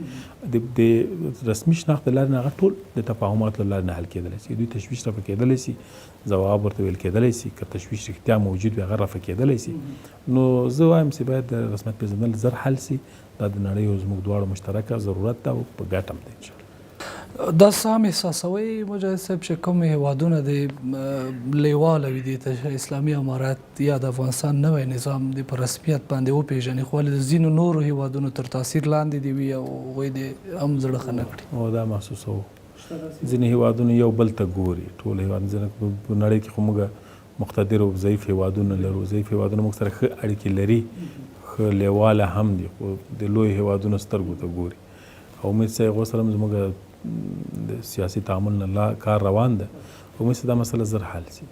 د رسمي شناخت له لارې نه هغه ټول د تفاهماتو له لارې نه حل کېدلی شي. دوی تشویش رفع کېدلی شي، ځواب ورته ویل کېدلی شي، که تشویش رښتیا موجود وي هغه رفع کېدلی شي. نو زه وایم چې باید د رسمیت پېژندل زر حل شي، دا د نړۍ او زموږ دواړو مشترکه ضرورت ده او په ګټه هم ده ان شاء الله. دا څه هم احساسوئ مجاهد صاحب چې کوم هیوادونه د لیواله وي دې ته چې اسلامي امارت یا د افغانستان نوی نظام دې په رسمیت باندې وپیژني، خو ولې د ځینو نورو هیوادونو تر تاثیر لاندې دې وي او هغوی دې هم زړه ښه نه کړي؟ هو دا محسوسوو. ځینې هیوادونه یو بل ته ګوري، ټول هیوادونه ځینې په نړۍ کې خو موږ مقتدر او ضعیف هیوادونه لرو، ضعیف هیوادونه موږ سره ښه اړیکې لري، ښه لیواله هم دي، خو د لویو هیوادونو سترګو ته ګوري. او امید سه هغو سره هم زموږ د سیاسي تعامل نه لا کار روان ده، امید سه دا مسله زر حل شي.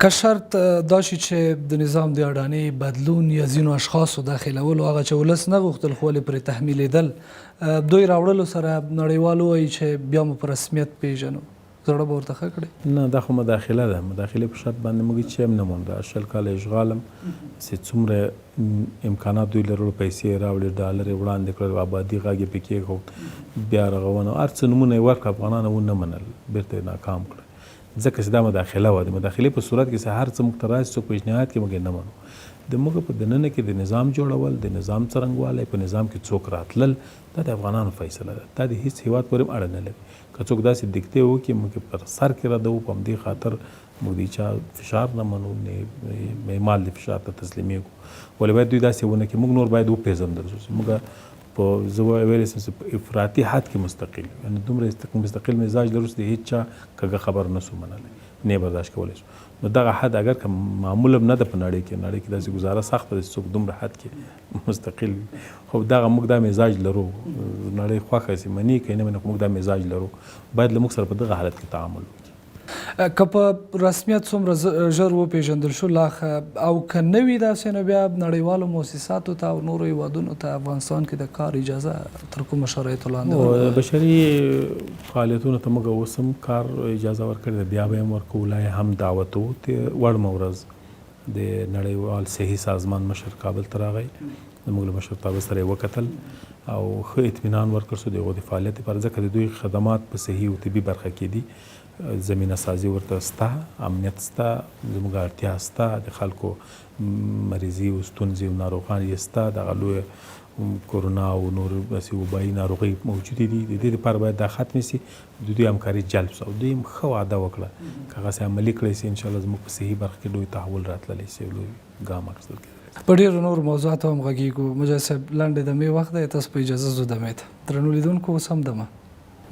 که شرط دا شي چې د نظام د اډانې بدلون یا ځینو اشخاصو داخلولو هغه چې ولس نه غوښتل خو ولې پرې تحمیلېدل دوی راوړلو سره نړیوال ووایي چې بیا مو په رسمیت پیژنو، زړه به ورته ښه کړې؟ نه، دا خو مداخله ده، مداخلې په شرط باندې موږ هیڅ شی هم نه موندو، 20 کاله اشغال هم چې څومره امکانات دوی لرلو، پیسې یې راوړې، ډالر یې وړاندې کړل، آبادي غږ یې پرې کېښود، بیا رغونه، هر څه نومونه یې ورکړل، افغانانو ونه منل، بېرته یې ناکام کړل، ځکه چې دا مداخله وه. د مداخلې په صورت کې چې هر څه موږ ته راشي، څوک پیشنهاد کوي، موږ یې نه منو. د موږ په دننه کې د نظام جوړول، د نظام څرنګوالی، په نظام کې څوک راتلل، دا د افغانانو فیصله ده، دا د هیڅ هیواد پورې هم اړه نه لري. که څوک داسې دیکتې وکړي، موږ یې پر سر کې ردوو، په همدې خاطر موږ د هیچا فشار نه منو، نه مال د فشار ته تسلیمېږو. ولې باید دوی داسې ونه کړي، موږ نور باید وپېژندل شو چې موږ په زه ویلی شم چې په افراطي حد کې مستقل یو، یعنې دومره مستقل مزاج لرو چې د هیچا کږه خبره نه شو منلی، نه یې برداشت کولی شو. نو دغه حد اګر که معمول هم نه ده په نړۍ کې، نړۍ کې داسې ګزاره سخته ده چې څوک دومره حد کې مستقل وي، خو دغه موږ دا مزاج لرو، نړۍ خوښه سي مني که نه مني، خو موږ دا مزاج لرو، باید له موږ سره په دغه حالت کې تعامل وکړي. که په رسمیت څومره ژر وپېژندل شو لا ښه، او که نه وي داسې نو بیا نړیوالو موسساتو ته او نورو هیوادونو ته افغانستان کې د کار اجازه تر کومو شرایطو لاندې ورکول؟ بشري فعالیتونو ته موږ اوس هم کار اجازه ورکړې ده، بیا به یې هم ورکوو، لا یې هم دعوتو. وړمه ورځ د نړیوال صحي سازمان مشر کابل ته راغی، زموږ له مشرتابه سره یې وکتل او ښه اطمینان ورکړ شو د هغو د فعالیت لپاره، ځکه د دوی خدمات په صحي او طبي برخه کې دي، زمینه سازي ورته سته، امنیت سته، زموږ اړتیا سته، د خلکو مریضي او ستونزې او ناروغان یې سته، دغه لویه کرونا او نور داسې وبایي ناروغۍ موجودې دي، د دې لپاره باید دا ختمې سي، د دوی همکاري جلب سو او دوی هم ښه وعده وکړه که هغسې عملي کړی سي انشاءالله زموږ په صحي برخه کې لوی تحول راتللی سي او لوی ګام اخیستل کېدلی سي. په ډېرو نورو موضوعاتو هم غږېږو. مجاهد صاحب لنډې دمې وخت دی، تاسو په اجازه ځو دمې ته. درنو لیدونکو اوس هم دمه.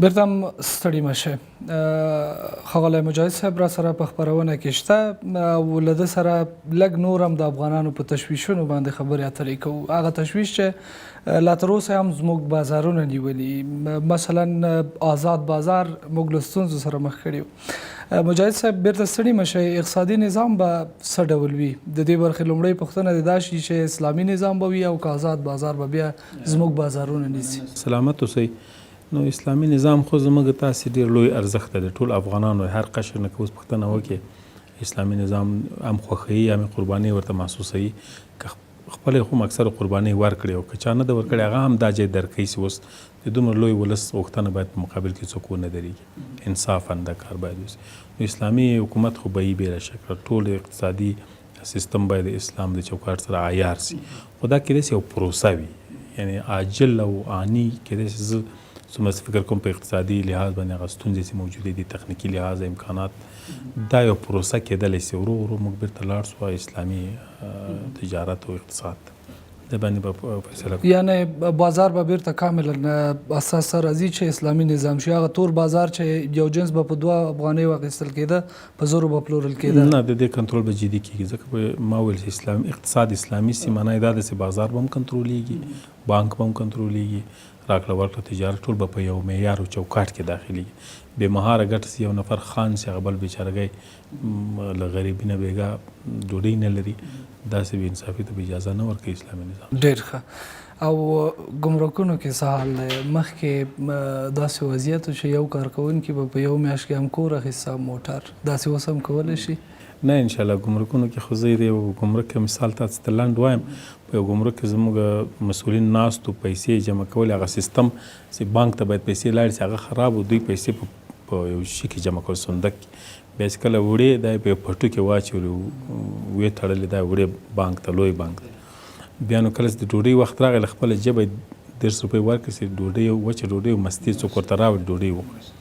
بیرته هم ستړي مه شئ. ښاغلی مجاهد صاحب را سره په خپرونه کې شته او له ده سره لږ نور هم د افغانانو په تشویشونو باندې خبرې اترې کوو، هغه تشویش چې لا تر اوسه هم زموږ بازارونه نیولي، مثلا آزاد بازار موږ له ستونزو سره مخ کړي. مجاهد صاحب بیرته ستړي مه شئ، اقتصادي نظام به څه ډول وي؟ د دې برخې لومړۍ پوښتنه دې دا شي چې اسلامي نظام به وي او که آزاد بازار به بیا زموږ بازارونه نیسي؟ سلامت اوسئ. نو اسلامي نظام خو زموږ تاسې ډېر لوی ارزښت دی، ټول افغانانو هر قشر نه که اوس پوښتنه وکړي اسلامي نظام هم خوښوي هم یې قربانۍ ورته محسوسوي، که خپله یې خو هم اکثره قربانۍ ورکړې او که چا نه ده ورکړې هغه هم دا جای درک کوي چې اوس د دومره لوی ولس غوښتنه باید په مقابل کې څوک ونه درېږي، انصافا دا کار باید وشي. نو اسلامي حکومت خو به یي بې له شکه ټول اقتصادي سیستم باید د اسلام د چوکاټ سره عیار سي، خو دا کېدای سي یو پروسه وي، یعنې عاجل او آني کېدای سي. زه څومره چې فکر کوم په اقتصادي لحاظ باندې هغه ستونزې چې موجودې دي، تخنیکي لحاظ امکانات، دا یو پروسه کېدلی سي، ورو ورو موږ بیرته لاړ سو اسلامي تجارت او اقتصاد ته، د باندې به فیصله کوو. یعنې بازار به بیرته کاملا اساس ته راځي چې اسلامي نظام شي، هغه تور بازار چې یو جنس به په 2 افغانیو اخیستل کېده په زرو به پلورل کېده. نه، د دې کنټرول به جدي کېږي، ځکه په ما ویل چې اسلام اقتصاد اسلامي سي، معنی یې دا ده چې بازار به هم کنټرولېږي، بانک به هم کنټرولېږي، راکړه ورکړه تجارت ټول به په یو معیار او چوکاټ کې داخلېږي. بې مهاره ګټه چې یو نفر خان سي، هغه بل بیچارهګی له غریبي نه بېګا ډوډۍ نه لري، داسې بې انصافي ته به اجازه نه ورکوي اسلامي نظام. ډېر ښه. او ګمرکونو کې څه حال دی؟ مخکې داسې وضعیت و چې یو کارکوونکي به په یو میاشت کې هم کور اخیسته هم موټر، داسې اوس هم کولی شي؟ نه انشاءالله. ګمرکونو کې خو زه د یو ګمرک مثال تاسو ته لنډ وایم. په یو ګمرک کې زموږ مسؤلین ناست وو، پیسې یې جمع کولې، هغه سیستم چې بانک ته باید پیسې لاړې شي هغه خراب و، دوی پیسې په یو شي کې جمع کول، صندوق کې، بیا چې کله وړې دا یې په یو پټو کې واچولې، ویې تړلې، دا وړې بانک ته، لوی بانک ته. بیا نو کله چې د ډوډۍ وخت راغی، له خپله جیبه یې 30 روپۍ ورکړې چې ډوډۍ، وچه ډوډۍ او مستې څوک ورته راوړي ډوډۍ وخوري.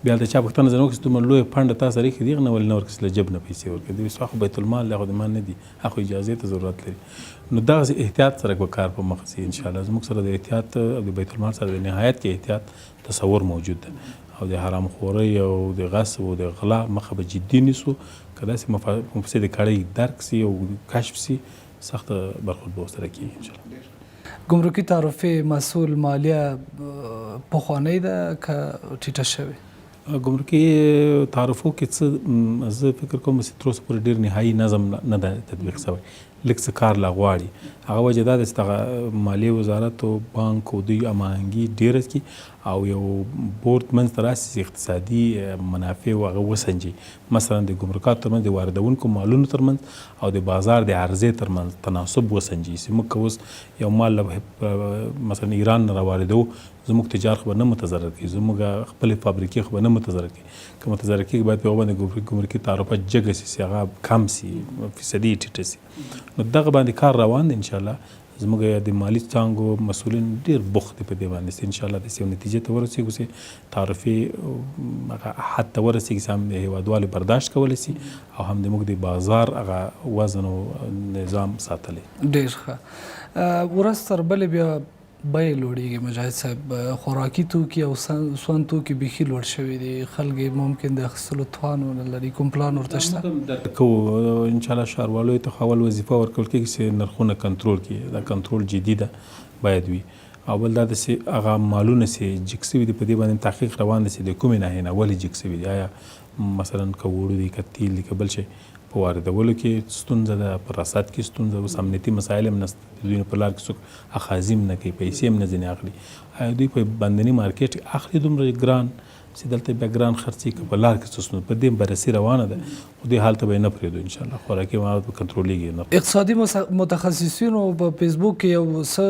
بیا هلته چا پوښتنه ځنې وکړه چې دومره لویه پنډه تا سره ایښې دي، هغه نه ولې نه ورکړې چې له جیب نه پیسې ورکړې؟ دوی ویل خو بیت المال دی، خو د ما نه دي، هغه خو اجازې ته ضرورت لري. نو دغسې احتیاط سره به کار په مخ ځي انشاءالله. زموږ سره د احتیاط او د بیت المال سره د نهایت کې احتیاط تصور موجود دی او د حرام خورۍ او د غصب او د غلا مخه به جدي نیسو. که داسې مفسدې کړۍ درک سي او کشف سي، سخت برخورد به ورسره کېږي انشاءالله. ګمرکي تعرفې، مسؤل، مالیه پخوانۍ ده که ټیټه شوې؟ ګمرکي تعرفو کې څه زه فکر کوم چې تر اوسه پورې ډېر نهایي نظم نه ده تطبیق شوی، لږ څه کار لا غواړي. هغه وجه دا ده چې دغه مالیې وزارت او بانک او دوی هماهنګي ډېره کړي او یو بورد منځ ته راسي چې اقتصادي منافع او هغه وسنجي. مثلا د ګمرکاتو ترمنځ، د واردونکو مالونو ترمنځ او د بازار د عرضې ترمنځ تناسب وسنجي چې موږ که اوس یو مال له مثلا ایران نه راواردوو، زموږ تجار خو به نه متضرر کوي، زموږ خپلې فابریکې خو به نه متضرر کوي. که متضرر کېږي باید په هغو باندې ګمرکي تعرفه جګه شي چې هغه کم شي، فیصدي یې ټیټه شي. نو دغه باندې کار روان دی. ان شاء الله زموږ د مالي څانګو مسؤلین ډېر بوخت دي په دې باندې چې ان شاء الله داسې یو نتیجې ته ورسېږو چې تعرفې هغه حد ته ورسېږي چې هم د هېوادوالو برداشت کولی شي او هم د موږ د بازار هغه وزن او نظام ساتلی. ډېر ښه. ورځ تر بلې بیا بیې لوړېږي مجاهد صاحب، خوراکي توکي او سون توکي بیخي لوړ شوي دي، خلک یې ممکن د اخیستلو توان ونه لري، کوم پلان ورته شته؟ موږ هم درک کوو، ان شاءالله ښاروالیو ته خو اول وظیفه ورکول کېږي چې نرخونه کنترول کړي، دا کنترول جدي ده باید وي. او بل دا ده چې هغه مالونه چې جګ شوي دي په دې باندې تحقیق روان دی چې د کومې ناحیې نه ولې جګ شوي دي، آیا مثلا که اوړه دي که تیل دي که بل شی، په واردولو کې ستونزه ده، په رسد کې ستونزه ده، اوس امنیتي مسایل هم نشته، د دوی په لار کې څوک اخاذي هم نه کوي، پیسې هم نه ځینې اخلي. آیا دوی په باندني مارکیټ کې اخلي دومره ګران چې دلته بیا ګران خرڅي که په لار کې څه ستونزه، په دې بررسي روانه ده، خو دې حال ته به یې نه پرېږدو ان شاءالله. خوراکي مواد به کنټرولېږي نه. اقتصادي متخصصینو په فیسبوک کې یو څه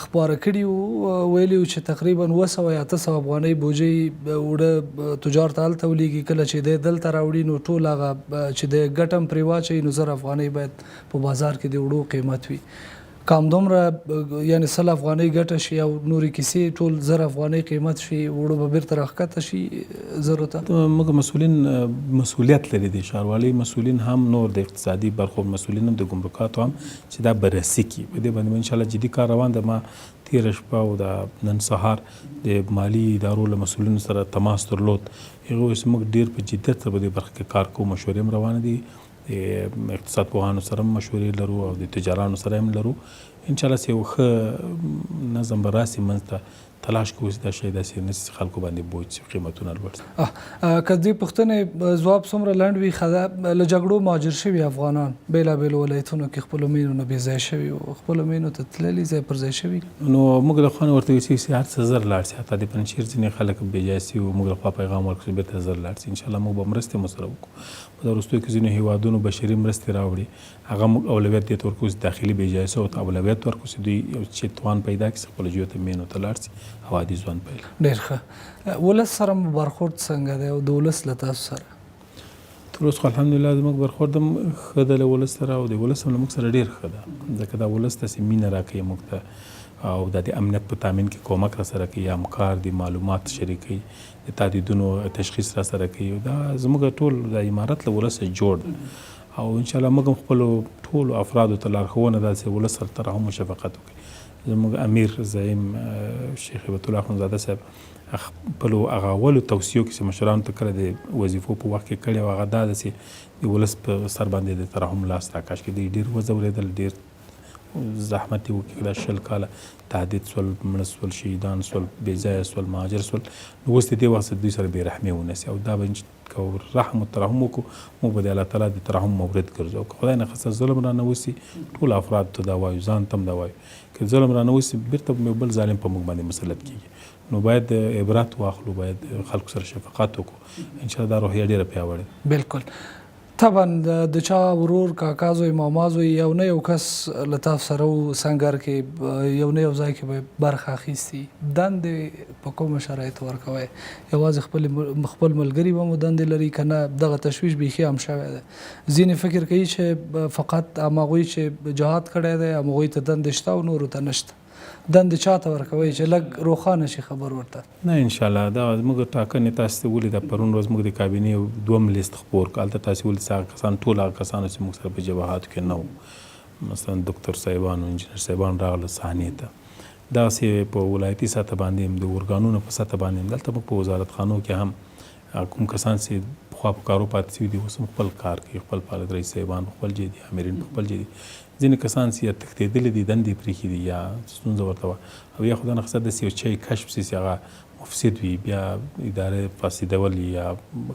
خپاره کړي وو، ویلي وو چې تقریبا 700 یا 800 افغانۍ بوجۍ اوړه تجار ته هلته ولیږي، کله چې دی دلته راوړي نو ټول هغه چې دی ګټه هم پرې واچوي نو 1000 افغانۍ باید په بازار کې د اوړو قیمت وي. که همدومره یعنې 100 افغانۍ ګټه شي او نورې کیسې ټول 1000 افغانۍ قیمت شي، اوړه به بیرته راښکته شي زرو ته. موږ مسؤلین مسؤلیت لري، د ښاروالۍ مسؤلین هم، نور د اقتصادي برخو مسؤلین هم، د ګمرکاتو هم، چې دا بررسي کړي. په دې باندې ان شاءالله جدي کار روان دی. ما تېره شپه او دا نن سهار د مالي ادارو له مسؤلینو سره تماس درلود، هغوی ویل چې موږ ډېر په جدیت سره په دې برخه کې کار کوو، مشورې هم روانې دي، د اقتصاد پوهانو سره هم مشورې لرو او د تجارانو سره هم لرو. ان شاء الله چې یو ښه نظم به راسي منځ ته، تلاش کوو چې دا شی داسې نه شي چې خلکو باندې بوج شي، قیمتونه لوړ شي. که دې پوښتنې ځواب څومره لنډ وي ښه ده. له جګړو مهاجر شوي افغانان بېلابېلو ولایتونو کې خپلو مېنو نه بېځایه شوي وو، خپلو مېنو ته تللي، ځای پر ځای شوي؟ نو موږ له خوا نه ورته ویل شوي چې هر څه زر لاړ شي، حتی د پنجشېر ځینې خلک بېځایه شوي وو، موږ له خوا پیغام ورکړ چې بېرته زر لاړ شي. ان شاء الله موږ به مرستې مو سره وکړو. په دا وروستیو کې ځینو هېوادونو بشري مرستې راوړي، هغه موږ اولویت دې ته ورکوو چې داخلي بې ځایه شوو ته اولویت ورکړو چې دوی یو چې توان پیدا کړي چې خپلو ژویو ته مېنو ته لاړ شي او عادي ژوند پیل کړي. ډېر ښه. ولس سره مو برخورد څنګه دی او د ولس له تاسو سره؟ تر اوسه خو الحمدلله زموږ برخورد هم ښه دی له ولس سره او د ولس هم له موږ سره ډېر ښه ده، ځکه دا ولس داسې مینه راکوي موږ ته او دا د امنیت په تامین کې کومک راسره کوي، همکار دي، معلومات شریکوي، د تهدیدونو تشخیص را سره کوي. دا زموږ ټول د امارت له ولسه جوړ دی او ان شاء الله موږ هم خپلو ټولو افرادو ته لارښوونه ده چې ولس سره ترحم او شفقت وکړي. زموږ امیر زعیم شیخ هبت الله اخندزاده صاحب خپلو هغه اولو توصیو کې چې مشرانو ته کله د وظیفو په وخت کې کړې وه، هغه دا ده چې د ولس په سر باندې د ترحم لاس راکش کړي. دوی ډېر وځورېدل، ډېر زحمت یې وکړ، دا 20 کاله تهدید سول، مړه سول، شهیدان سول، بې ځایه سول، مهاجر سول. نو اوس د دې وخت دوی سره بې رحمي ونه سي او دا به که رحم او ترحم وکړو موږ به د الله تعالی د ترحم مورد ګرځو. او که خدای نه خواسته ظلم رانه وسي، ټول افراد ته دا وایو، ځان ته هم دا وایو، که ظلم رانه وسي بیرته به یو بل ظالم په موږ باندې مسلط کیږي. نو باید عبرت واخلو، باید خلکو سره شفقت وکړو. ان شاء الله دا روحیه ډیره پیاوړې ده. بالکل. طبعا د چا ورور، کاکا زوی، ماما زوی، یو نه یو کس له تاسو سره و سنګر کې، یو نه یو ځای کې به برخه اخیستي، دندې په کومو شرایطو ورکوی؟ یوازې خپل خپل ملګري به مو دندې لري که نه؟ دغه تشویش بیخي عام شوی دی. ځینې فکر کوي چې فقط هماغوی چې جهاد کړی دی همغوی ته دندې شته او نورو ته نشته. دندې چاته ورکوئ چې لږ روښانه شي خبر ورته؟ نه انشاالله دا زموږ ټاکنې تاسو ته ولیده، پرون ورځ موږ د کابینې یو دوم لیست خپور کړ، هلته تاسو ولید چې هغه کسان ټول هغه کسان وو چې موږ سره په جبهاتو کې نه وو، مثلا دکتور صاحبان او انجینر صاحبان راغله صحنې ته. دغسې په ولایتي سطح باندې هم، د ارګانونو په سطح باندې هم، دلته موږ په وزارتخانو کې هم کوم کسان چې پخوا په کارو پاتې شوي دي اوس هم خپل کار کوي، خپل فعالیت، رئیس صاحبان په خپل ځای دي، آمرین په خپل ځای دي. ځینې کسان چې یا تښتېدلي دي، دندې یې پرېښې دي یا ستونزه ورته وه او یا خدای نخواسته داسې یو چای کشف شي چې هغه مفسد وي، بیا اداره فاسدول یا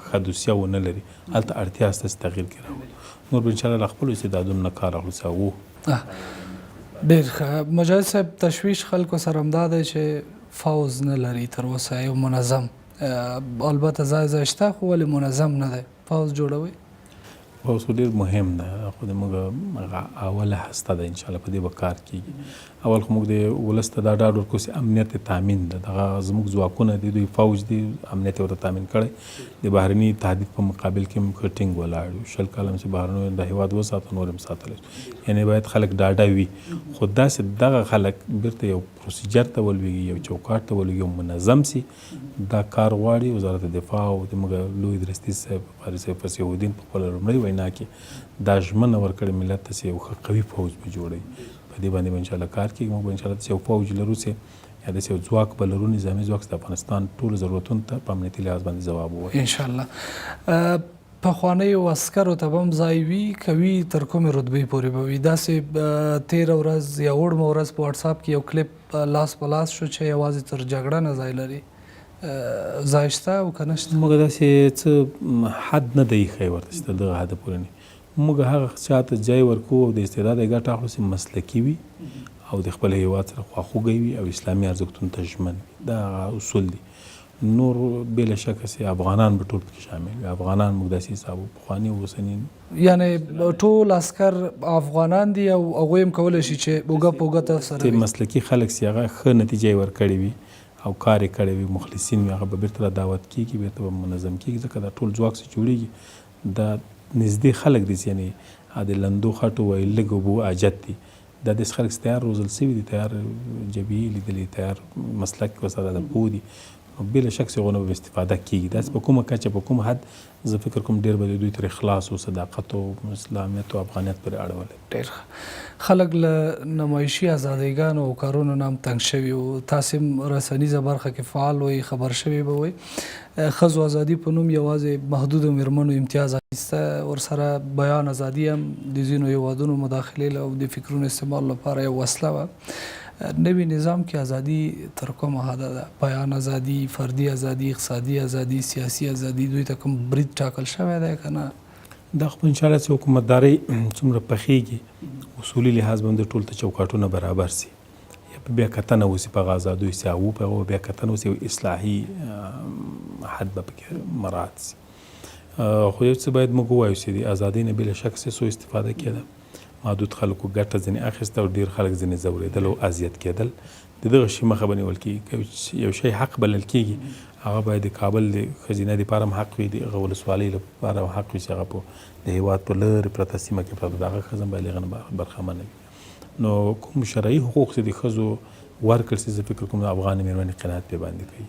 ښه دوسیه ونه لري، هلته اړتیا شته چې تغییر کې راولو. نور به انشاءالله له خپلو استعدادونو نه کار اخلو چې هغو ډېر ښه مجاهد صاحب، تشویش خلکو سره همدا دی چې فوځ نه لري تر اوسه یو منظم، البته ځای ځای شته خو ولې منظم نه دی، فوځ جوړوئ؟ فوځ خو ډېر مهم ده، خو د موږ هغه اوله هسته ده، انشاءالله په دې به کار کېږي. اول خو موږ د ولس ته دا ډاډ ورکړو چې امنیت یې تامین ده، دغه زموږ ځواکونه دي، دوی فوج دي، امنیت یې ورته تامین کړی. د بهرني تهدید په مقابل کې موږ ښه ټینګ ولاړ یو، 20 کاله مو چې بهرنیو د هېواد وساتو، نور هم ساتلی شو، یعنې باید خلک ډاډه وي. خو داسې دغه خلک بېرته یو پروسیجر ته ولوېږي، یو چوکاټ ته ولوېږي او منظم سي، دا کار غواړي. وزارت دفاع او د موږ لوی درستیز صاحب قاري صاحب فصیح الدین په خپله لومړۍ وینا کې دا ژمنه ورکړې ملت ته چې یو ښه قوي فوج به جوړوي، په دې باندې به انشاءالله کار کېږي. موږ به انشاءالله داسې یو فوج لرو چې یا داسې یو ځواک به لرو، نظامي ځواک چې د افغانستان ټولو ضرورتونو ته په امنیتي لحاظ باندې ځواب ووایي. انشاءالله. پخوانیو عسکرو ته به هم ځای وي، که وي تر کومې رتبې پورې به وي؟ داسې تېره ورځ یا وړمه ورځ په واټساپ کې یو کلیپ لاس په لاس شو چې یوازې تر جګړه نه ځای لري، ځای شته او که نشته؟ موږ داسې څه حد نه دی ایښی ورته چې تر دغه حده پورې نه، موږ هغه چا ته ځای ورکوو او د استعداد یې ګټه اخلو چې مسلکي وي او د خپل هېواد سره خواخوږی وي او اسلامي ارزښتونو ته ژمن وي، دا هغه اصول دي. نور بې له شکه چې افغانان به ټول پکې شامل وي، افغانان موږ داسې حسابو، پخواني او اوسني، یعنې ټول عسکر افغانان دي او هغوی هم کولی شي چې اوږه په اوږه تاسو سره وي. مسلکي خلک چې هغه ښه نتیجه یې ورکړې وي او کار یې کړی وي، مخلصین وي، هغه به بېرته را دعوت کېږي، بېرته به منظم کېږي، ځکه دا ټول ځواک چې جوړېږي دا نږدې خلک دي چې یعنې د لندو خټو وایي لږ اوبو حاجت دي، دا داسې خلک چې تیار روزل شوي دي، تیار جبهې لیدلي، تیار مسلک ورسره ده، پوه دي، نو بې له شک چې هغو نه به استفاده کېږي. داسې په کومه کچه په کوم حد زه فکر کوم ډېر به د دوی تر اخلاص او صداقت او اسلامیت او افغانیت پورې اړه ولري. ډېر ښه. خلک له نمایشي ازادۍګانو او کارونو نه هم تنګ شوي وو، تاسې هم رسنیزه برخه کې فعال وئ، خبر شوي به وئ، ښځو ازادي په نوم یوازې محدودو مېرمنو امتیاز اخیسته، ورسره بیان ازادي هم د ځینو هېوادونو مداخلې او د فکرونو استعمال لپاره یو وسله وه. نوي نظام کې ازادي تر کومه حده ده؟ بیان ازادي، فردي ازادي، اقتصادي ازادي، سیاسي ازادي، دوی ته کوم برید ټاکل شوی دی که نه؟ دا خو انشاءالله چې حکومتدارۍ څومره پخېږي، اصولي لحاظ باندې ټول ته چوکاټونه برابر سي، یا په بیا کتنه وسي په هغه ازادیو چې هغه وو، په هغو بیا کتنه وسي، یو اصلاحي حد به پکې مراعات سي. خو یو څه باید موږ ووایو چې د ازادۍ نه بې له شک څه سوء استفاده کېده، محدود خلکو ګټه ځینې اخیسته او ډېر خلک ځینې ځورېدل او اذیت کېدل. د دغه شي مخه به نیول کېږي. که یو شی حق بلل کېږي، هغه باید د کابل د ښځینه دپاره هم حق وي، د هغه ولسوالۍ لپاره هم حق وي چې هغه په د هېواد په لرې پرته سیمه کې پرته ده، هغه ښځه هم باید له هغه نه برخمنه وي. نو کوم شرعي حقوق چې د ښځو ورکړل شي، زه فکر کوم د افغان مېرمنې قناعت پرې باندې کوي.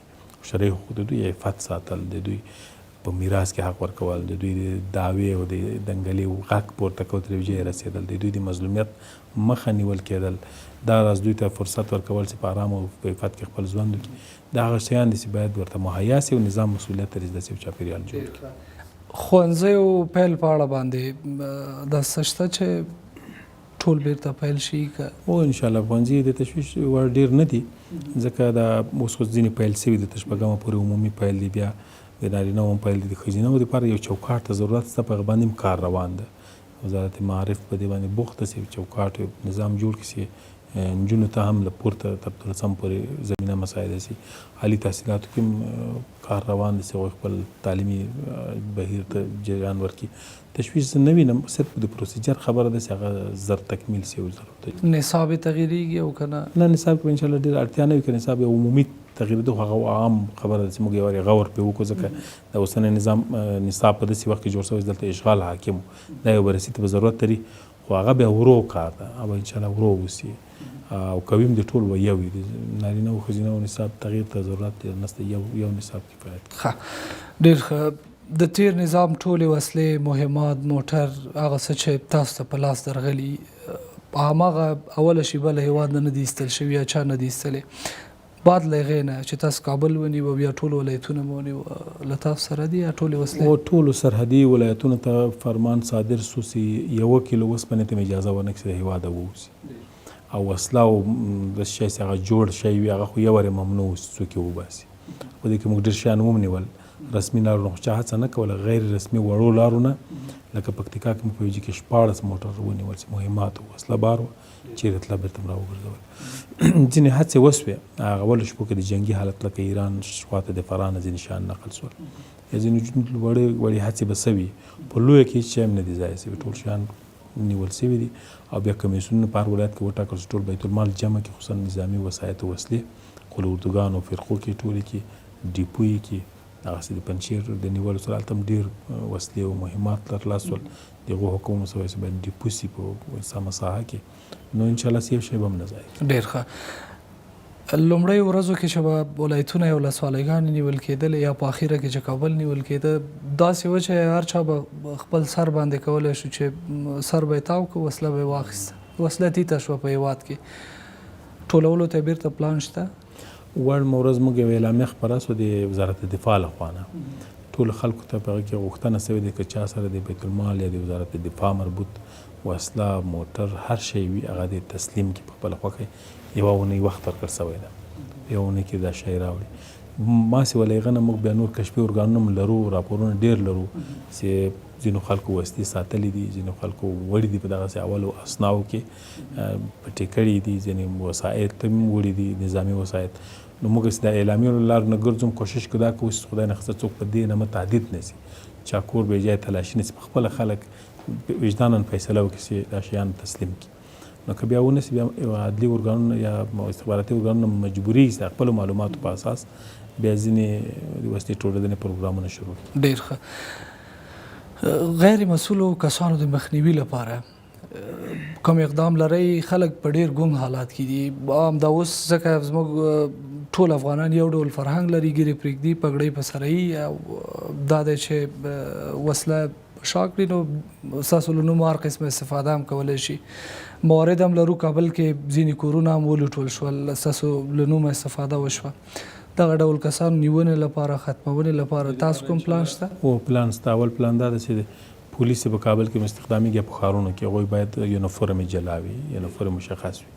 شرعي حقوق د دوی عفت ساتل، د دوی په میراث کې حق ورکول، د دوی د دعوې او د دنګلې غږ پورته کول، تر یو ځایه رسېدل، د دوی د مظلومیت مخه نیول کېدل، دا راز دوی ته فرصت ورکول چې په ارام او په عفت کې خپل ژوند وکړي، دا هغه شیان دي چې باید ورته مهیا شي او نظام مسوولیت لري چې داسې یو چاپېریال جوړ کړي. ښوونځیو پیل په اړه باندې دا څه شته چې ټول بیرته پیل شي که؟ هو انشاءالله، ښوونځي د تشویش وړ ډېر نه دي، ځکه دا اوس خو ځینې پیل شوي دي، تر شپږمه پورې عمومي پیل دي، بیا د نارینه هم پیل دي، د ښځینه وو دپاره یو چوکاټ ته ضرورت شته، په هغه باندې هم کار روان ده. وزارت معارف په دې باندې بوخت ده چې یو چوکاټ یو نظام جوړ کړي چې نجونو ته هم له پورته تر دولسم پورې زمینه مساعده شي. عالي تحصیلاتو کې هم کار روان دی چې هغوی خپل تعلیمي بهیر ته جریان ورکړي. تشویش زه نه وینم، صرف د پروسیجر خبره ده چې هغه زر تکمیل شي او زر ورته. نصاب یې تغیریږي او که نه؟ نه، نصاب کې به انشاءالله ډېره اړتیا نه وي، که نصاب یو عمومي تغیرېده خو هغه عام خبره ده چې موږ یو وارې غور پرې وکړو، ځکه د اوسنی نظام نصاب په داسې وخت کې جوړ شوی چې دلته اشغال حاکم و، دا یو بررسي ته به ضرورت لري، خو هغه بیا ورو کار ده، هغه به انشاءالله ورو وسي او کوي هم د ټول به یو وي، د نارینه او ښځینه و نصاب تغییر ته ضرورت ډېر نشته، یو نصاب کفایت کوي. ښه، ډېر ښه. د تېر نظام ټولې وسلې، مهمات، موټر، هغه څه چې تاسو ته په لاس درغلي، په هماغه اوله شیبه له هېواد نه نه دي ایستل شوي یا چا نه دي ایستلې، بعد له هغې نه چې تاسو کابل ونیو او یا ټول ولایتونه مو ونیو، له تاسو سره دي یا ټولې وسلې؟ هو، ټولو سرحدي ولایتونو ته فرمان صادر شو چې یوه کیلو وسپنې ته مې اجازه ورنه کړي چې له هېواده ووځي، او وسله او داسې شی چې هغه جوړ شی وي، هغه خو یو وارې ممنوع و چې څوک یې وباسي. په دې کې موږ ډېر شیان ومنیول، رسمي لارو نه خو چا هڅه نه کوله، غیر رسمي وړو لارو نه لکه پکتیکا کې مو په یو کې 16 موټر ونیول چې مهمات او وسله بار وه، چیرې تله بیرته مو راوګرځول. ځینې هڅې وسوې هغه اولو شپو کې د جنګي حالت لکه ایران خواته د فراه نه ځینې شیان نقل شول، یا ځینې وړې وړې هڅې به سوي، په لویه کې هیڅ شی هم نه دي ضایع شوي، ټول شیان نیول شوي دي. او بیا کمیسیونونه په هر ولایت کې وټاکل شو، ټول بیت المال جمع کې، خصوصا نظامي وسایط او وسلې قول اردوګانو فرقو کې ټولې کې ډیپو یې کې، دغسې د پنجشیر د نیولو سره هلته هم ډېر وسلې او مهمات ترلاسه شول، د هغو حکم هم شوی چې باید ډیپو شي په سمه ساحه کې، نو انشاءالله چې یو شی به هم نه ضایع کېږي. ډېر ښه. لومړیو ورځو کې چې به ولایتونه او ولسوالۍګانې نیول کېدلې یا په اخیره کې چې کابل نیول کېده، داسې وه چې هر چا به خپل سر باندې کولی شو چې سر به یې تاو کړ، وسله به یې واخیسته، وسله تیته شوه په هېواد کې. ټولولو ته یې بېرته پلان شته؟ وړمه ورځ موږ یوه اعلامیه خپره شوه د وزارت دفاع له خوا نه، ټولو خلکو ته په هغه کې غوښتنه شوې ده که چا سره د بیت المال یا د وزارت دفاع مربوط وسله، موټر، هر شی وي هغه دې تسلیم کړي په خپله خوښه. یوه اونۍ وخت ورکړ شوی ده، یوه اونۍ کې دا شی راوړي. ما سیوا له هغه نه موږ بیا نور کشفي ارګانونه هم لرو، راپورونه ډېر لرو چې ځینو خلکو وسلې ساتلې دي، ځینو خلکو وړي دي په دغسې اولو اسناو کې پټې کړې دي، ځینې وسایط هم وړي دي، نظامي وسایط. نو موږ چې د اعلامیو له لارو نه ګرځو، کوشش کوو دا کوو چې خدای نخواسته څوک په دې نامه تهدید نه شي، چا کور بې ځایه تلاشي نه شي، په خپله خلک وجداناً فیصله وکړي چې دا شیان تسلیم کړي. نو که بیا ونه شي، بیا عدلي ارګانونه یا استخباراتي ارګانونه مجبورېږي چې د خپلو معلوماتو په اساس بیا ځینې د وسلې ټولېدنې پروګرامونه شروع کړي. ډېر ښه. غیر مسؤلو کسانو د مخنیوي لپاره کوم اقدام لرئ؟ خلک په ډېر ګونګ حالات کې دي، همدا اوس ځکه زموږ ټول افغانان یو ډول فرهنګ لري، ږیرې پرېږدي، پګړۍ په سره یي، او دا دی چې وسله شا کړي، نو ستاسو له نومه هر قسمه استفاده هم کولی شي. موارد هم لرو، کابل کې ځینې کورونه هم ولوټول شول، ستاسو له نومه استفاده وشوه. دغه ډول کسانو نیونې لپاره، ختمونې لپاره تاسو کوم پلان شته؟ هو، پلان شته. اول پلان دا دی چې پولیس په کابل کې استخدامېږي په ښارونو کې، هغوی باید یونیفورم یې جلا وي، یونیفورم مشخص وي.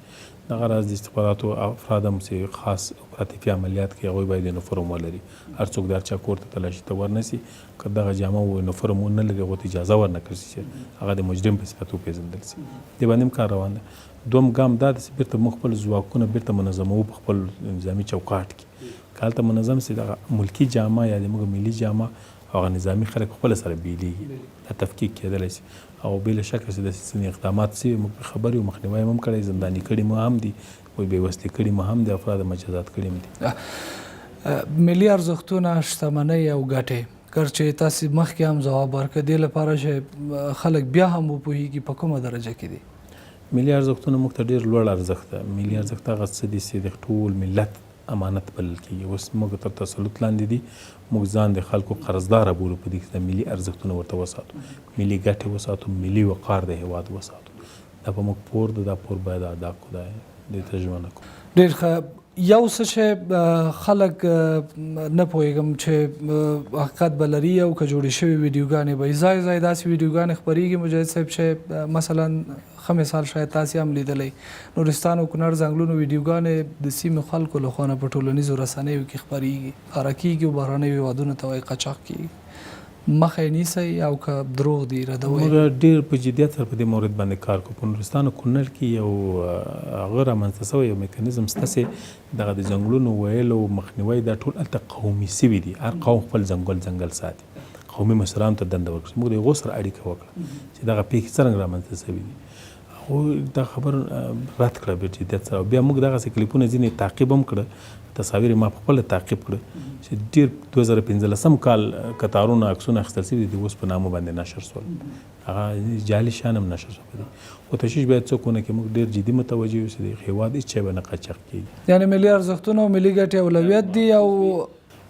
دغه راز د استخباراتو افراد هم چې خاص اپراتیفي عملیات کوي، هغوی باید یونیفورم ولري. هر څوک د هر چا کور ته تلاشي ته ورنه شي، که دغه جامه او یونیفورم ونه لري، هغو ته اجازه ورنه کړل شي چې هغه د مجرم په صفت وپېژندل شي. دې باندې هم کار روان دی. دوم ګام دا دی چې بیرته موږ خپل ځواکونه بیرته منظموو په خپل نظامي چوکاټ کې. که هلته منظم شي، دغه ملکي جامه یا د موږ ملي جامه او هغه نظامي خلک خپله سره بېلېږي، دا تفکیک کېدلی شي. او بې له شکه چې داسې ځینې اقدامات شوي، موږ پرې خبر یو، مخنیوی مو هم کړی، زنداني کړي مو هم دي، بې وسلې کړي مو هم دي، افراد مجازات کړي هم دي. ملي ارزښتونه، شتمنۍ او ګټې، که چې تاسې مخکې هم ځواب ورکړ، دې لپاره چې خلک بیا هم وپوهېږي په کومه درجه کې دي. ملي ارزښتونه موږ ته ډېر لوړ ارزښت ده. ملي ارزښت هغه څه دي چې د ټول ملت امانت بلل کېږي. اوس موږ تر تسلط لاندې دي، موږ ځان د خلکو قرضداره بولو په دې کې د ملي ارزښتونه ورته وساتو، ملي ګټې وساتو، ملي وقار د هېواد وساتو. دا په موږ پور ده، دا پور باید ادا کړو، دا دې ته ژمنه کوو. ډېر ښه. یو څه چې خلک نه پوهېږم چې حقیقت به لري او که جوړې شوې ویډیوګانې به وي، ځای ځای داسې ویډیوګانې خپرېږي مجاهد صاحب چې مثلا ښه مثال شاید تاسې هم لیدلی، نورستان او کونړ ځنګلونو ویډیوګانې د سیمې خلکو له خوا نه په ټولنیزو رسنیو کې خپرېږي، خپره کېږي او بهرنیو هېوادونو ته وایي قاچاق کېږي. مخه یې نیسئ او که دروغ دي ردوئ؟ موږ ډېر په جدیت سره په دې مورد باندې کار کوو. په نورستان او کونړ کې یو هغه رامنځته شوی یو میکانیزم شته چې دغه د ځنګلونو ویلو مخنیوی دا ټول هلته قومي شوي دي، هر قوم خپل ځنګل ځنګل ساتي، قومي مشرانو ته دنده ورکړه. موږ د هغو سره اړیکه وکړه چې دغه پېښې څرنګه رامنځته شوي دي. هغو دا خبر رد کړه په جدیت سره. بیا موږ دغسې کلیپونه ځینې تعقیب هم کړه، تصاویر ما په خپله تعقیب کړه چې ډېر 2015 کال کتارونه عکسونه اخیستل شوي دي، اوس په نامه باندې نشر شول، هغه جعلي شیان هم نشر شول په دې. خو تشویش باید څوک ونه کړي، موږ ډېر جدي متوجه یو چې د هېواد هېڅ شی به نه قاچاق کېږي. یعنې ملي ارزښتونه او ملي ګټې اولویت دي او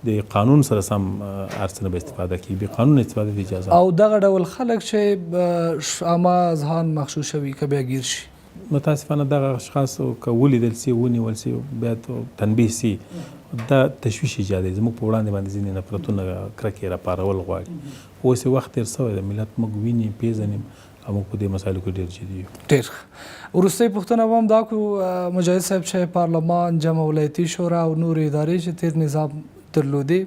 د قانون سره سم هر څه نه به استفاده کیږي، بې قانون استفاده ته اجازه. او دغه ډول خلک چې عامه اذهان مغشوشوي که بیا ګیر شي؟ متاسفانه دغه اشخاص که ولیدل شي، ونیول شي، بیا تنبیه شي، دا تشویش ایجادوي، زموږ په وړاندې باندې ځینې نفرتونه کرکې راپارول غواړي. اوس یې وخت تېر شوی دی، ملت موږ ویني، پېژني او موږ په دې مسایلو کې ډېر جدي یو. ډېر ښه. وروستۍ پوښتنه به هم دا کړو مجاهد صاحب چې پارلمان، جمع ولایتي شورا او نورې ادارې چې تېر نظام درلودې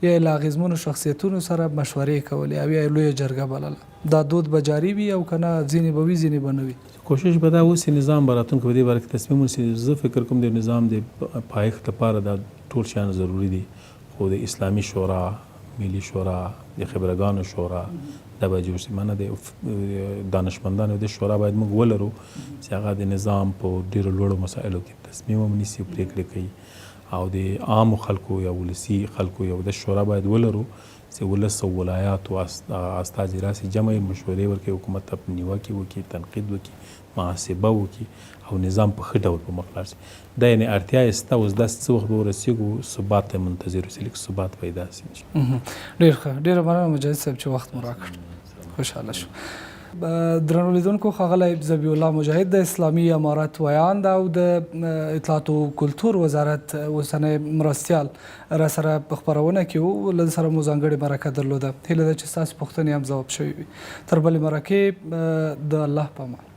یا یې له اغېزمنو شخصیتونو سره مشورې کولې او یا یې لویه جرګه بلله. دا دود به جاري وي او که نه ځینې به وي ځینې به نه وي؟ کوشش به دا وسي نظام به راتلونکي په دې باره کې تصمیم ونیسي. زه فکر کوم د نظام د پایښت لپاره دا ټول شیان ضروري دي خو د اسلامي شورا، ملي شورا، د خبرګانو شورا دا باید جوړ شي. معنی د دانشمندانو د شورا باید موږ ولرو چې هغه د نظام په ډېرو لوړو مسایلو کې تصمیم هم نیسي او پرېکړې کوي او د عامو خلکو یا ولسي خلکو یو د شورا باید ولرو چې ولس او ولایاتو استازي راسي جمع یې مشورې ورکوي حکومت ته نیوکې وکړي تنقید وکړي محاسبه وکړي او نظام په ښه ډول په مخ لاړ شي دا یعنې اړتیا یې شته اوس داسې څه وخت به ورسېږو ثبات ته منتظر اوسي لږ ثبات پیدا شي ډېر ښه ډېره مننه مجاهد صاحب چې وخت مو راکړ خوشحاله شو درنو لیدونکو ښاغلی ذبیح الله مجاهد د اسلامي امارت ویاند او د اطلاعاتو کلتور وزارت اوسنی مرستیال را سره په خپرونه کې وو له سره مو ځانګړې مرکه درلوده. هیله ده چې ستاسو پوښتنې هم ځواب شوې وي. تر بلې مرکې د الله په امان.